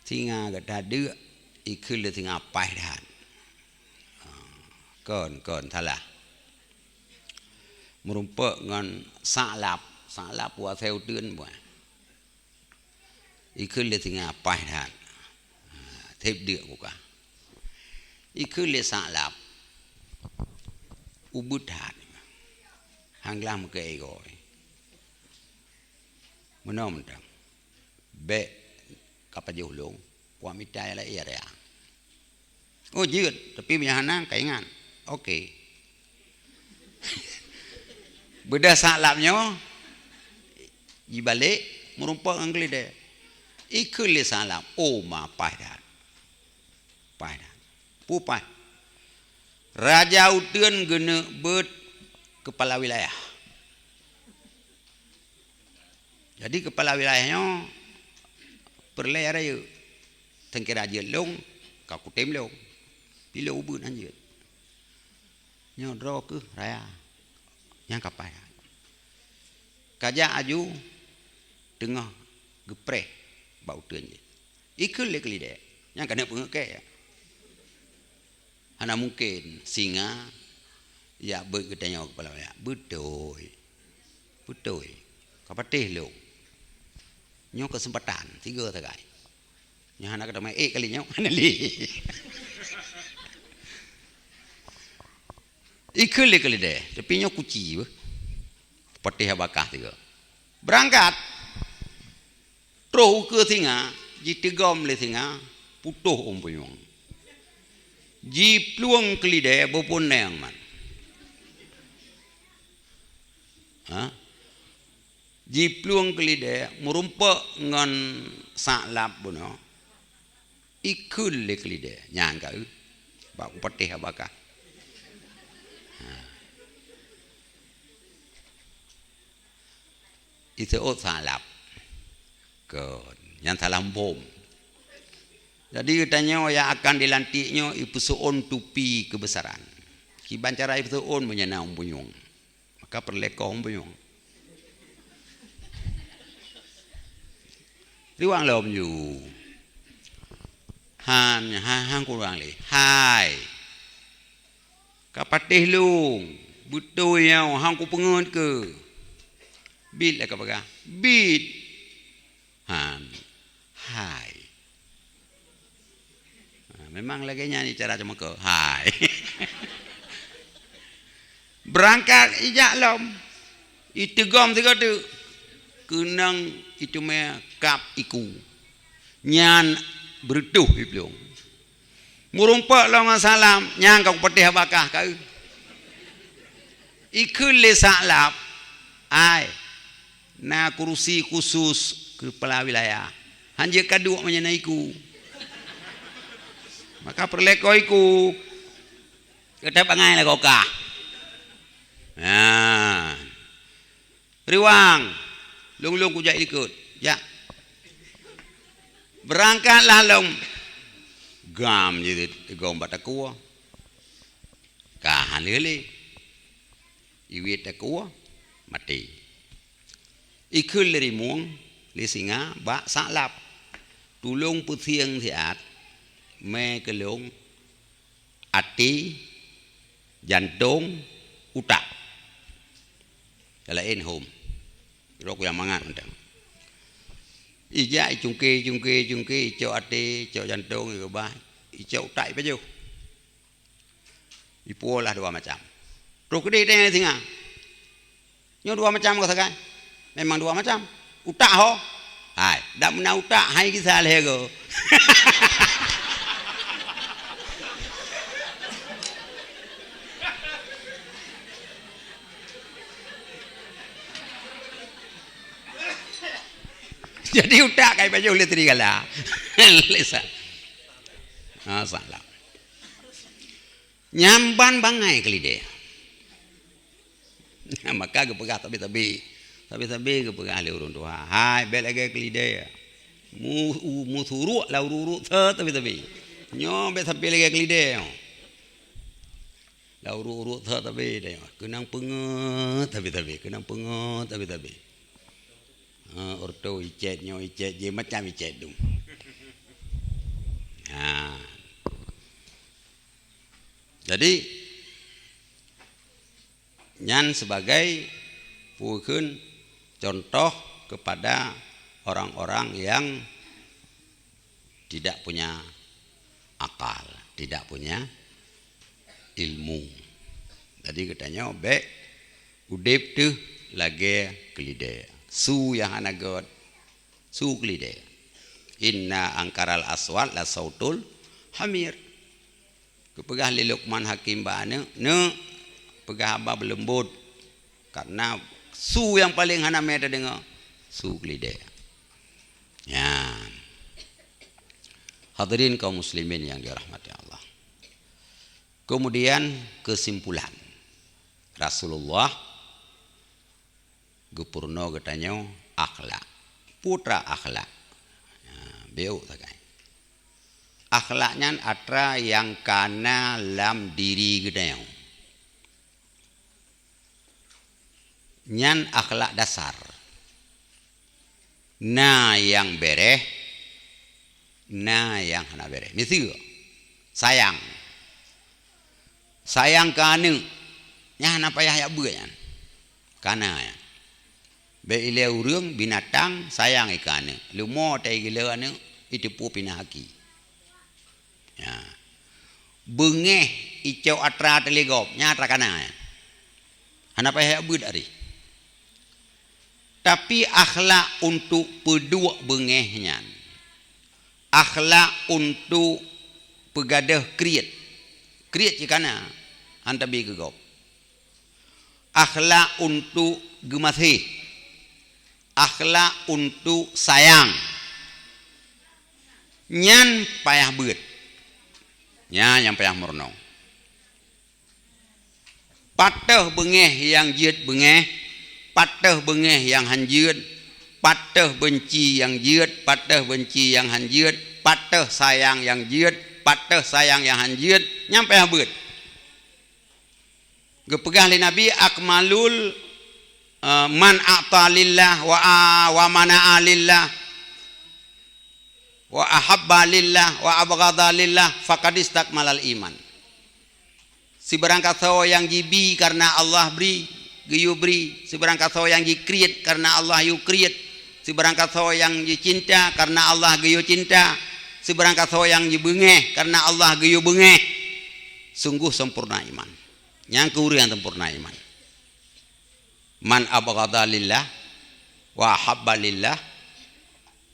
Singa gata deuk, ikheun lé singa paih that. Kon, kon, salah. Meurumpok ngon saklab, saklab puasa uteuen buah. Ikheun lé singa paih that. Ha, theb deuk buka. Ikheun lé saklab. Ubeuet that. Hang glah meuke igoe. Meunoe mantong. Bék ka pajoh lôn, kuak mita ya laie ya. Oh, jeuet, tapi meunyo hana ka ingat. Oke. Beudah saklab nyoe, jibalek meurumpok ngon keulidée. Ikheun lé saklab, oh ma paih that. Paih that. Peue paih? Raja uteuen geuneuk beuet keupala wilayah. Jadi keupala wilayah nyoe peureulée rayeuk. Seungkira jeuet lôn, ka kutem lôn. Pih lôn ubeuet han jeuet. Nyoe droe kheueh raya. Nyang ka paih. Ka jak aju teungoh geupreh bak uteuen jih. Ikheun lé keulidée. Nyang ka neuk peungeut kée. Hana mungken singa jak beuet geutanyoe keupala wilayah. Beutôi. Beutôi. Ka patéh lôn. Nyoe keuseumpatan, tiga sagai. Nyoe hana keudamai ék kali nyoe. Hana lé. Ikheun lé keulidée, tapi nyoe kuci beuh. Patéh abakah tiga. Beurangkat. Troh ukeue singa, jiteugom lé singa, putôh ôn punyueng. Jiplueng keulidée beupunéng man. Ha? Jiplueng keulidée meurumpok ngon saklab bunoe. Ikheun lé keulidée, nyan ka eu. Bak kupatéh abakah. Ha. Iseuôt saklab. Kon, nyan salah muphom. Jadi geutanyoe nyang akan dilantik nyoe ipeuseuôn tupi keubeusaran. Kiban cara ipeuseuôn meunyoe na ôn punyueng. Maka peureulée koh ôn punyueng. Riwang lom ju. Han, han, han kurang lé. Hai. Ka patéh lôn, beutôi nyoe, han kupeungeut keu. Bit lé ka peugah. Bit. Han. Hai. Ha, memang lagée nyan cara cuma ke. Hai. Beurangkat ijak lom. Iteugom sigoe teuk. Keunong iteumé kab iku. Nyan beureutoh iplueng. Meurumpok lom ngon Sa'lab, nyan ka kupatéh bak kah ka. Ikheun lé Sa'lab, "Ai, na kurusi khusus keupala wilayah. Han jeuet ka duek meunyoe na iku. Maka peureulée ko iku. Keutai bangai lagoe kah." Nah. Riwang, lôn-lôn kujak ikot. Jak. Beurangkatlah lom. Gam jih igom bak takue. Ka han lé-lé. Iwet takue, maté. Ikheun lé rimueng, lé singa, bak Sa'lab. Tulông peusieng siat, mé keu lôn, até, jantông, utak. Nyang laén hom. Rok nyang mangat mantong. Ijak icungke, icungke, icungke, icok até, icok jantông, ikeubah, icok utak ipajoh. Ipuwoe lah dua macam. Troh keudeh tanyong singa. Nyoe dua macam ka sagai? Memang dua macam. Utak ho? Hai, dak meunan utak, hai gisa lhèe go. Jadi utak kai pajoh lé serigala. Lé sa-, ha, salah. Nyan ban bangai keulidèe. Maka geupeugah sabe-sabe. Sabe-sabe geupeugah lé ureueng tuha, "Hai, bèk lagèe keulidèe. Mu-, u-, meusurok lam uruek-uruek seusabe-sabe. Nyoe bèk sampoe lagèe keulidèe nyoe. Lam uruek-uruek seusabe-sabe nyoe. Keunong peungeuet sabe-sabe, keunong peungeuet sabe-sabe." Ha, orto icet nyoe, icet jih, macam icet dum. Ha. Jadi, nyan sebagai peue kheun contoh kepada orang-orang yang tidak punya akal, tidak punya ilmu. Jadi geutanyoe bèk udép teuh lagèe keulidèe. Su nyang hana göt, su keulidèe. Inna angkaral aswat la sautul hamir. Geupeugah lé Luqman Hakim bak aneuk, "Neuk, peugah haba beuleumbot, karena su nyang paleng hana mé tadeungoe, su keulidèe." Nyan. Hadirin kaum muslimin yang dirahmati Allah. Kemudian kesimpulan, Rasulullah geupeurunoe geutanyoe akhlak. Peue atra akhlak? Nah, beuh sagai. Akhlak nyan atra nyang ka na lam diri geutanyoe. Nyan akhlak dasar. Na nyang bèrèh, na nyang hana bèrèh. Miseue, sayang. Sayang keu aneuk, nyan hana payah jak beuet nyan. Ka na nyan. Bèk ilèe ureueng, binatang, sayang i keu aneuk. Leumo ta igeuleu aneuk, iteupeue pinah aki. Ya. Beungèh icok atra teuligop, nyan atra ka na nyan. Hana payah jak beuet ari. Tapi akhlak untuk peuduek beungèh nyan, akhlak untuk peugadôh kriet, kriet cit ka na, han tabi keu gob. Akhlak untuk geumaséh, akhlak untuk sayang, nyan payah beuet. Nyan nyang payah meurunoe. Patöh beungèh nyang jeuet beungèh, patöh beungèh nyang han jeuet, patöh beunci nyang jeuet, patöh beunci nyang han jeuet, patöh sayang nyang jeuet, patöh sayang nyang han jeuet, nyan payah beuet. Geupeugah lé Nabi, "Akmalul, eh, man a'ta lillah wa a-, wa mana'a lillah." Wa ahabba lillah wa abghadha lillah faqad istakmalal iman. Sibarang kasoe nyang jibi kareuna Allah bri, geuyue bri. Sibarang kasoe nyang jikriet kareuna Allah yue kriet. Sibarang kasoe nyang jicinta kareuna Allah geuyue cinta. Sibarang kasoe nyang jibeungéh kareuna Allah geuyue beungéh. Sungguh sempurna iman. Nyang keu ureuëng nyang sempurna iman. Man abghadha lillah wa ahabba lillah,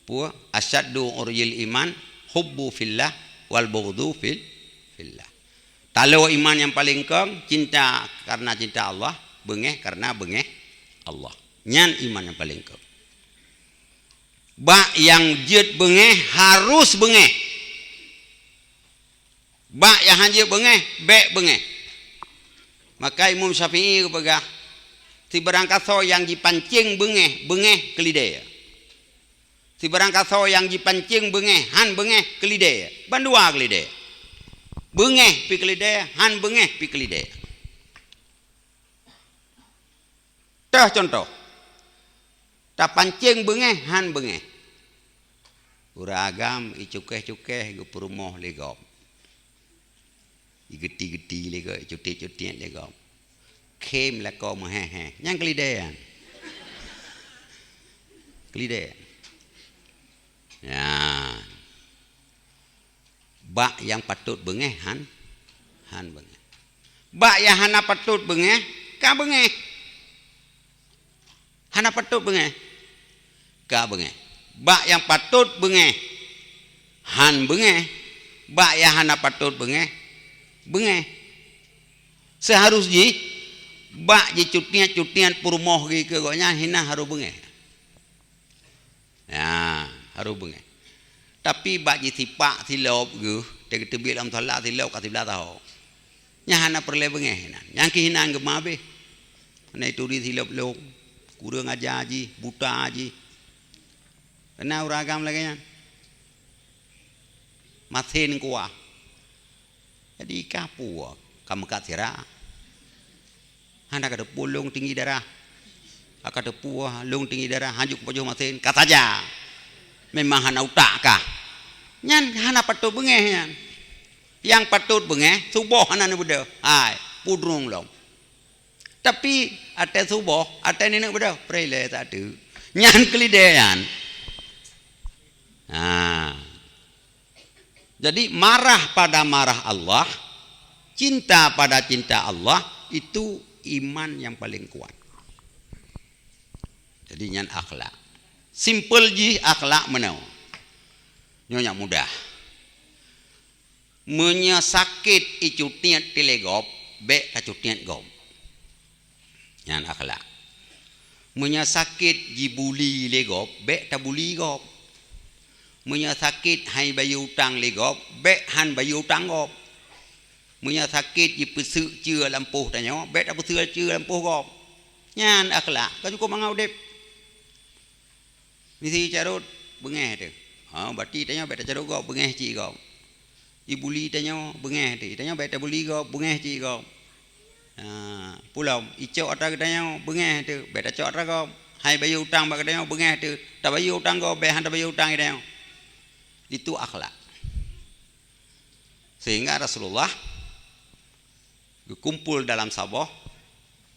peue, asyaddu uryil iman hubbu fillah wal bughdhu fil, fillah. Taloe iman nyang paleng kong, cinta kareuna cinta Allah, beungéh kareuna beungéh Allah. Nyan iman nyang paleng kong. Bak nyang jeuet beungéh, harus beungéh. Bak nyang hana jeuet beungéh, bék beungéh. Maka Imam Syafi'i geupeugah, sibarang kasoe nyang jipancéng beungéh, beungéh keulidée. Sibarang kasoe nyang jipancéng beungéh, hán beungéh keulidée. Bandua keulidée. Beungéh pi keulidée, hán beungéh pi keulidée. Teuh cuntoh, tapancéng beungéh, hán beungéh. Ureuëng agam icukéh-cukéh geupeurumoh lé gob, igeuti-geuti lé gob, icutit-cutit lé gob. Khém lakoe meuhéh-héh, nyang keulidée nyan. Keulidée. Nyan. Bak nyang patôt beungéh hán, hán beungéh. Bak nyang hana patôt beungéh, ka beungéh. Hana patôt beungéh, ka beungéh. Bak nyang patôt beungéh, hán beungéh. Bak nyang hana patôt beungéh, beungéh. Seuharus jih, bak jicutit-cutit peurumoh geuh keu gobnyan hina harôh beungéh. Ya, harôh beungéh. Tapi bak jisipak silop geuh, teukeuteubiet lam solat silop ka siblah taho. Nyan hana peureulée beungéh inan. Nyang keuh inan geuma abéh. Hana ituri silop lông, kureueng aja jih, buta jih. Keunan ureuëng agam lagée nyan. Masen kuah. Jadi ka peue ka meukat sira. Hana ka teupeu lông tinggi darah. Ka teupeu lông tinggi darah, hana jeuet kupajoh masen, ka saja. Memang hana utak kah? Nyan hana patôt beungéh nyan. Nyang patôt beungéh, suboh hana neubeudôh. Hai, pudrong lom. Tapi, até suboh, até neuneuk beudôh, preh lé saat tu. Nyan keulidée nyan. Ha. Jadi, marah pada marah Allah, cinta pada cinta Allah, itu iman yang paling kuat. Jadi, nyan akhlak. Simple jih akhlak meunoe. Nyoe nyang mudah. Meunyoe sakét icutit lé gob, bék tacutit gob. Nyan akhlak. Meunyoe sakét jibuli lé gob, bék tabuli gob. Meunyoe sakét han bayeue utang lé gob, bék han bayeue utang gob. Meunyoe sakét jipeuseuk ceue lampôh tanyoe, bék tapeuseuk ceue lampôh gob. Nyan akhlak, ka cukup mangat udeb. Misi carot, beungéh teuh. Ha, bati tanyoe bék tacarot gob, beungéh cit gob. Ibuli tanyoe, beungéh teuh. Tanyoe bék tabuli gob, beungéh cit gob. Ha, pulom, icok atra geutanyoe, beungéh teuh, bék tacok atra gob. Han bayeue utang bak geutanyoe, beungéh teuh, tabayeue utang gob, bék han tabayeue utang geutanyoe. Itu akhlak. Sehingga Rasulullah geukumpul dalam saboh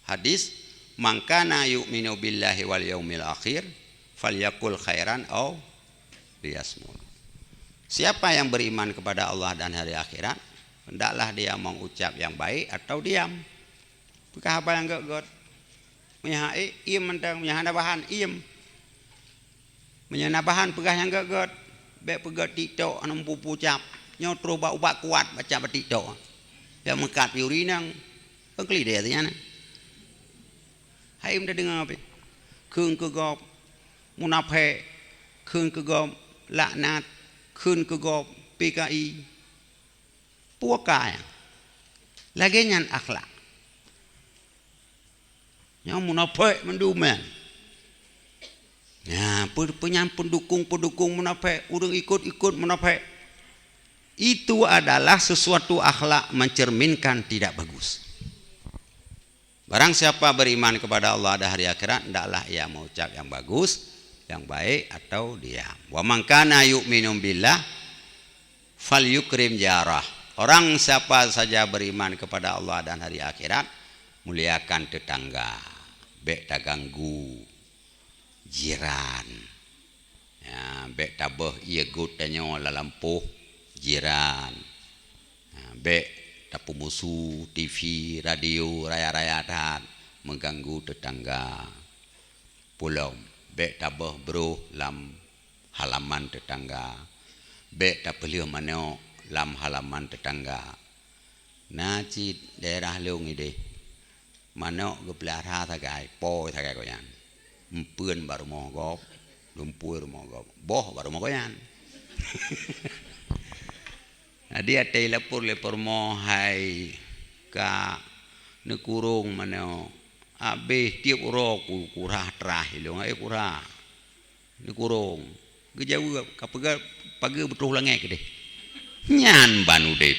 hadis, "Man kana yu'minu billahi wal yaumil akhir, falyakul khairan au liyasmut." Siapa yang beriman kepada Allah dan hari akhirat, hendaklah dia mengucap yang baik atau diam. Peugah haba nyang gét-gét. Meunyoe han ék, iem mantong, meunyoe hana bahan, iem. Meunyoe na bahan peugah nyang gét-gét, bék peugét tik tok, hana mupu-pu cap. Nyoe troh bak ubat kuat baca bak tik tok. Bék meukat piuri nang. Kon keulidée nyan. Hai meudeungoe pih. Kheun keu gob munafék, kheun keu gob laknat, kheun keu gob P K I. Peue ka nyan? Lagée nyan akhlak. Nyan munafék mandum nyan. Nya, pe-, pe-, nyan pendukung-pendukung munafék, ureuëng ikut-ikut munafék. Itu adalah sesuatu akhlak mencerminkan tidak bagus. Barang siapa beriman kepada Allah dan hari akhirat, hendaklah ia mengucap yang bagus, yang baik atau diam. Wa man kana yu'minu billah falyukrim jarah. Orang siapa saja beriman kepada Allah dan hari akhirat, muliakan tetangga. Bèk taganggu jiran. Ya, bèk tabeuh ié göt tanyoe lam lampôh jiran. Ya, bèk tapeumusu TV, radio, raya-raya that meuganggu tetangga. Pulom, bèk tabeuh broh lam halaman tetangga. Bèk tapeulheueh manok lam halaman tetangga. Na cit daerah lôn idéh, manok geupeulara sagai, po sagai gobnyan. Empeuen bak rumoh gob, lumpui rumoh gob, boh bak rumoh gobnyan. Jadi até ilapor lé peurumoh, "Hai kak, neukurong manok." Abéh tiep uroe ku-, kurah trah ilong, "Hai kurah, neukurong." Geujaweueb, "Ka peugah pageue beutroh langét keudéh." Nyan ban udép.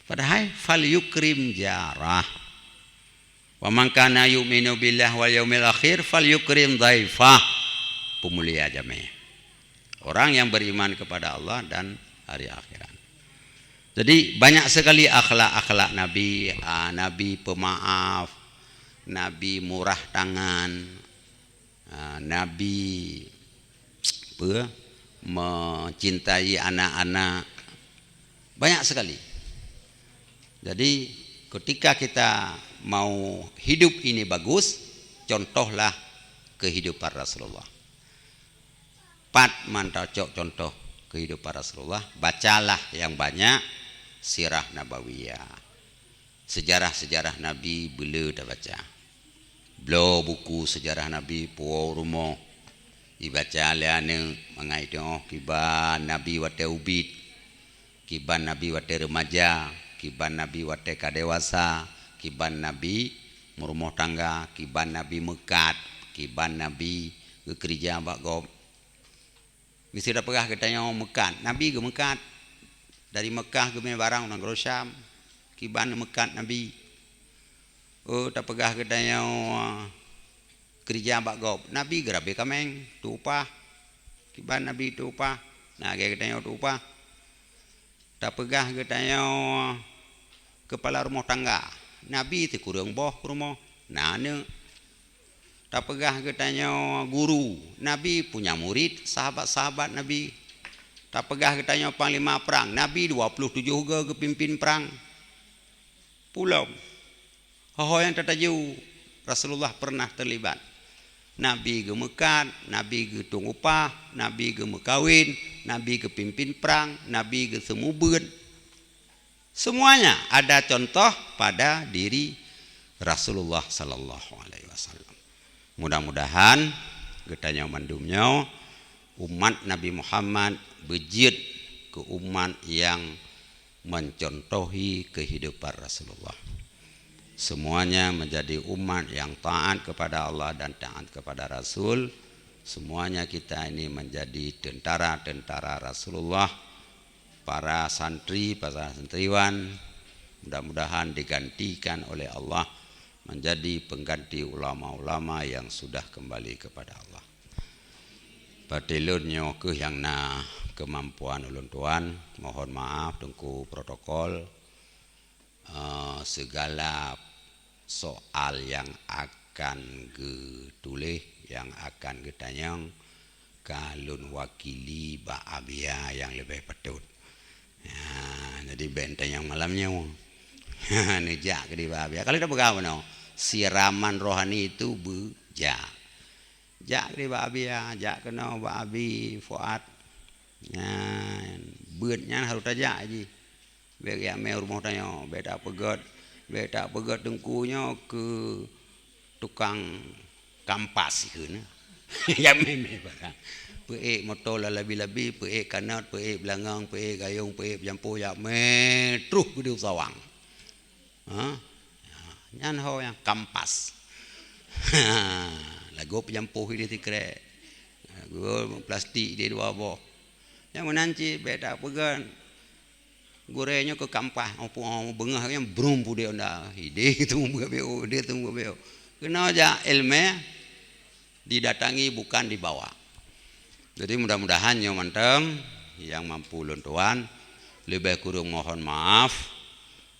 Padahai, "Falyukrim jarah. Wa man kana yu'minu billah wal yaumil akhir falyukrim dhaifah." Peumulia jamé. Orang yang beriman kepada Allah dan hari akhirat. Jadi, banyak sekali akhlak-akhlak Nabi. Ah, Nabi pemaaf, Nabi murah tangan, ah, Nabi, apa, mencintai anak-anak. Banyak sekali. Jadi, ketika kita mau hidup ini bagus, contohlah kehidupan Rasulullah. Pat mantong cok contoh kehidupan Rasulullah, bacalah yang banyak sirah nabawiyah. Sejarah-sejarah Nabi beu le tabaca. Bloe buku sejarah Nabi puwoe u rumoh. Ibaca lé aneuk mangat i teungoh kiban Nabi watée ubit, kiban Nabi watée remaja, kiban Nabi watée ka dewasa, kiban Nabi meurumoh tangga, kiban Nabi meukat, kiban Nabi geukeurija bak gob. Miseue tapeugah geutanyoe meukat, Nabi geumeukat. Dari Meukah geumé barang u nanggroe Syam, kiban meukat Nabi. Oh, tapeugah geutanyoe keurija bak gob, Nabi geurabe kaméng, teu upah. Kiban Nabi teu upah, na lagée geutanyoe teu upah. Tapeugah geutanyoe keupala rumoh tangga, Nabi sikureueng boh rumoh, na aneuk. Tapeugah geutanyoe guru, Nabi punya murit, sahabat-sahabat Nabi. Tapeugah geutanyoe panglima prang, Nabi dua puluh tujoh goe geupimpin prang. Pulom. Ho-ho nyang tataju, Rasulullah pernah terlibat. Nabi geumeukat, Nabi geutueng upah, Nabi geumeukawen, Nabi geupimpin prang, Nabi geuseumubeuet. Semuanya ada contoh pada diri Rasulullah sallallahu alaihi wasallam. Mudah-mudahan geutanyoe mandum nyoe umat Nabi Muhammad beujeuet keu umat nyang mencontohi kehidupan Rasulullah. Semuanya menjadi umat yang taat kepada Allah dan taat kepada Rasul. Semuanya kita ini menjadi tentara-tentara Rasulullah, para santri, para santriwan. Mudah-mudahan digantikan oleh Allah menjadi pengganti ulama-ulama yang sudah kembali kepada Allah. Bak ulôn nyoe kheueh nyang na keumampuan ulôn tuan. Mohon maaf Teungku protokol. Eh, segala soal yang akan geutuléh, yang akan geutanyong, ka lôn wakili bak Abia nyang leubeh patôt. Ha, jadi bèk tanyong malam nyoe. Neujak keudéh bak Abia. Ka lheueh tapeugah bunoe, siraman rohani itu beujak. Jak keudéh bak Abia, jak keunoe bak Abi Fuad. Nyan, beuet nyan harôh tajak jih. Bèk jak mé rumoh tanyoe, bèk tapeugèt, bèk tapeugèt teungku nyoe keu tukang kampas kheun. Jak mé-mé barang. Peuék moto lam labi-labi, peuék kanot, peuék beulangong, peuék gayong, peuék peujampôh, jak mé troh keudéh u sawang. Ha? Nyan ho nyang kampas. Lagoe peujampôh idéh sikrek. Lagoe plastik idéh dua boh. Nyang meunan cit bèk tapeugèt. Gurèe nyoe keu kampas, oh, pu-, oh, beungoh nyan brum pudek onda. Idéh teumeubeuk B O, idéh teumeubeuk B O. Keunoe jak ilmèe, Didatangi bukan dibawa. Jadi mudah-mudahan nyoe mantong nyang mampu lôn tuan, leubeh kureueng mohon maaf.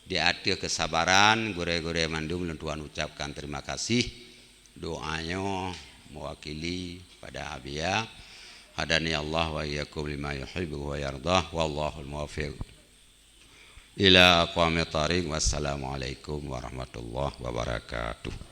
Di ateueh kesabaran gurée-gurée mandum lôn tuan ucapkan terima kasih. Doa nyoe mewakili pada Abiya. Hadani Allah wa iyyakum lima yuhibbu wa yardah. Wallahul muwaffiq ila aqwamit thariq. Wassalamualaikum warahmatullahi wabarakatuh.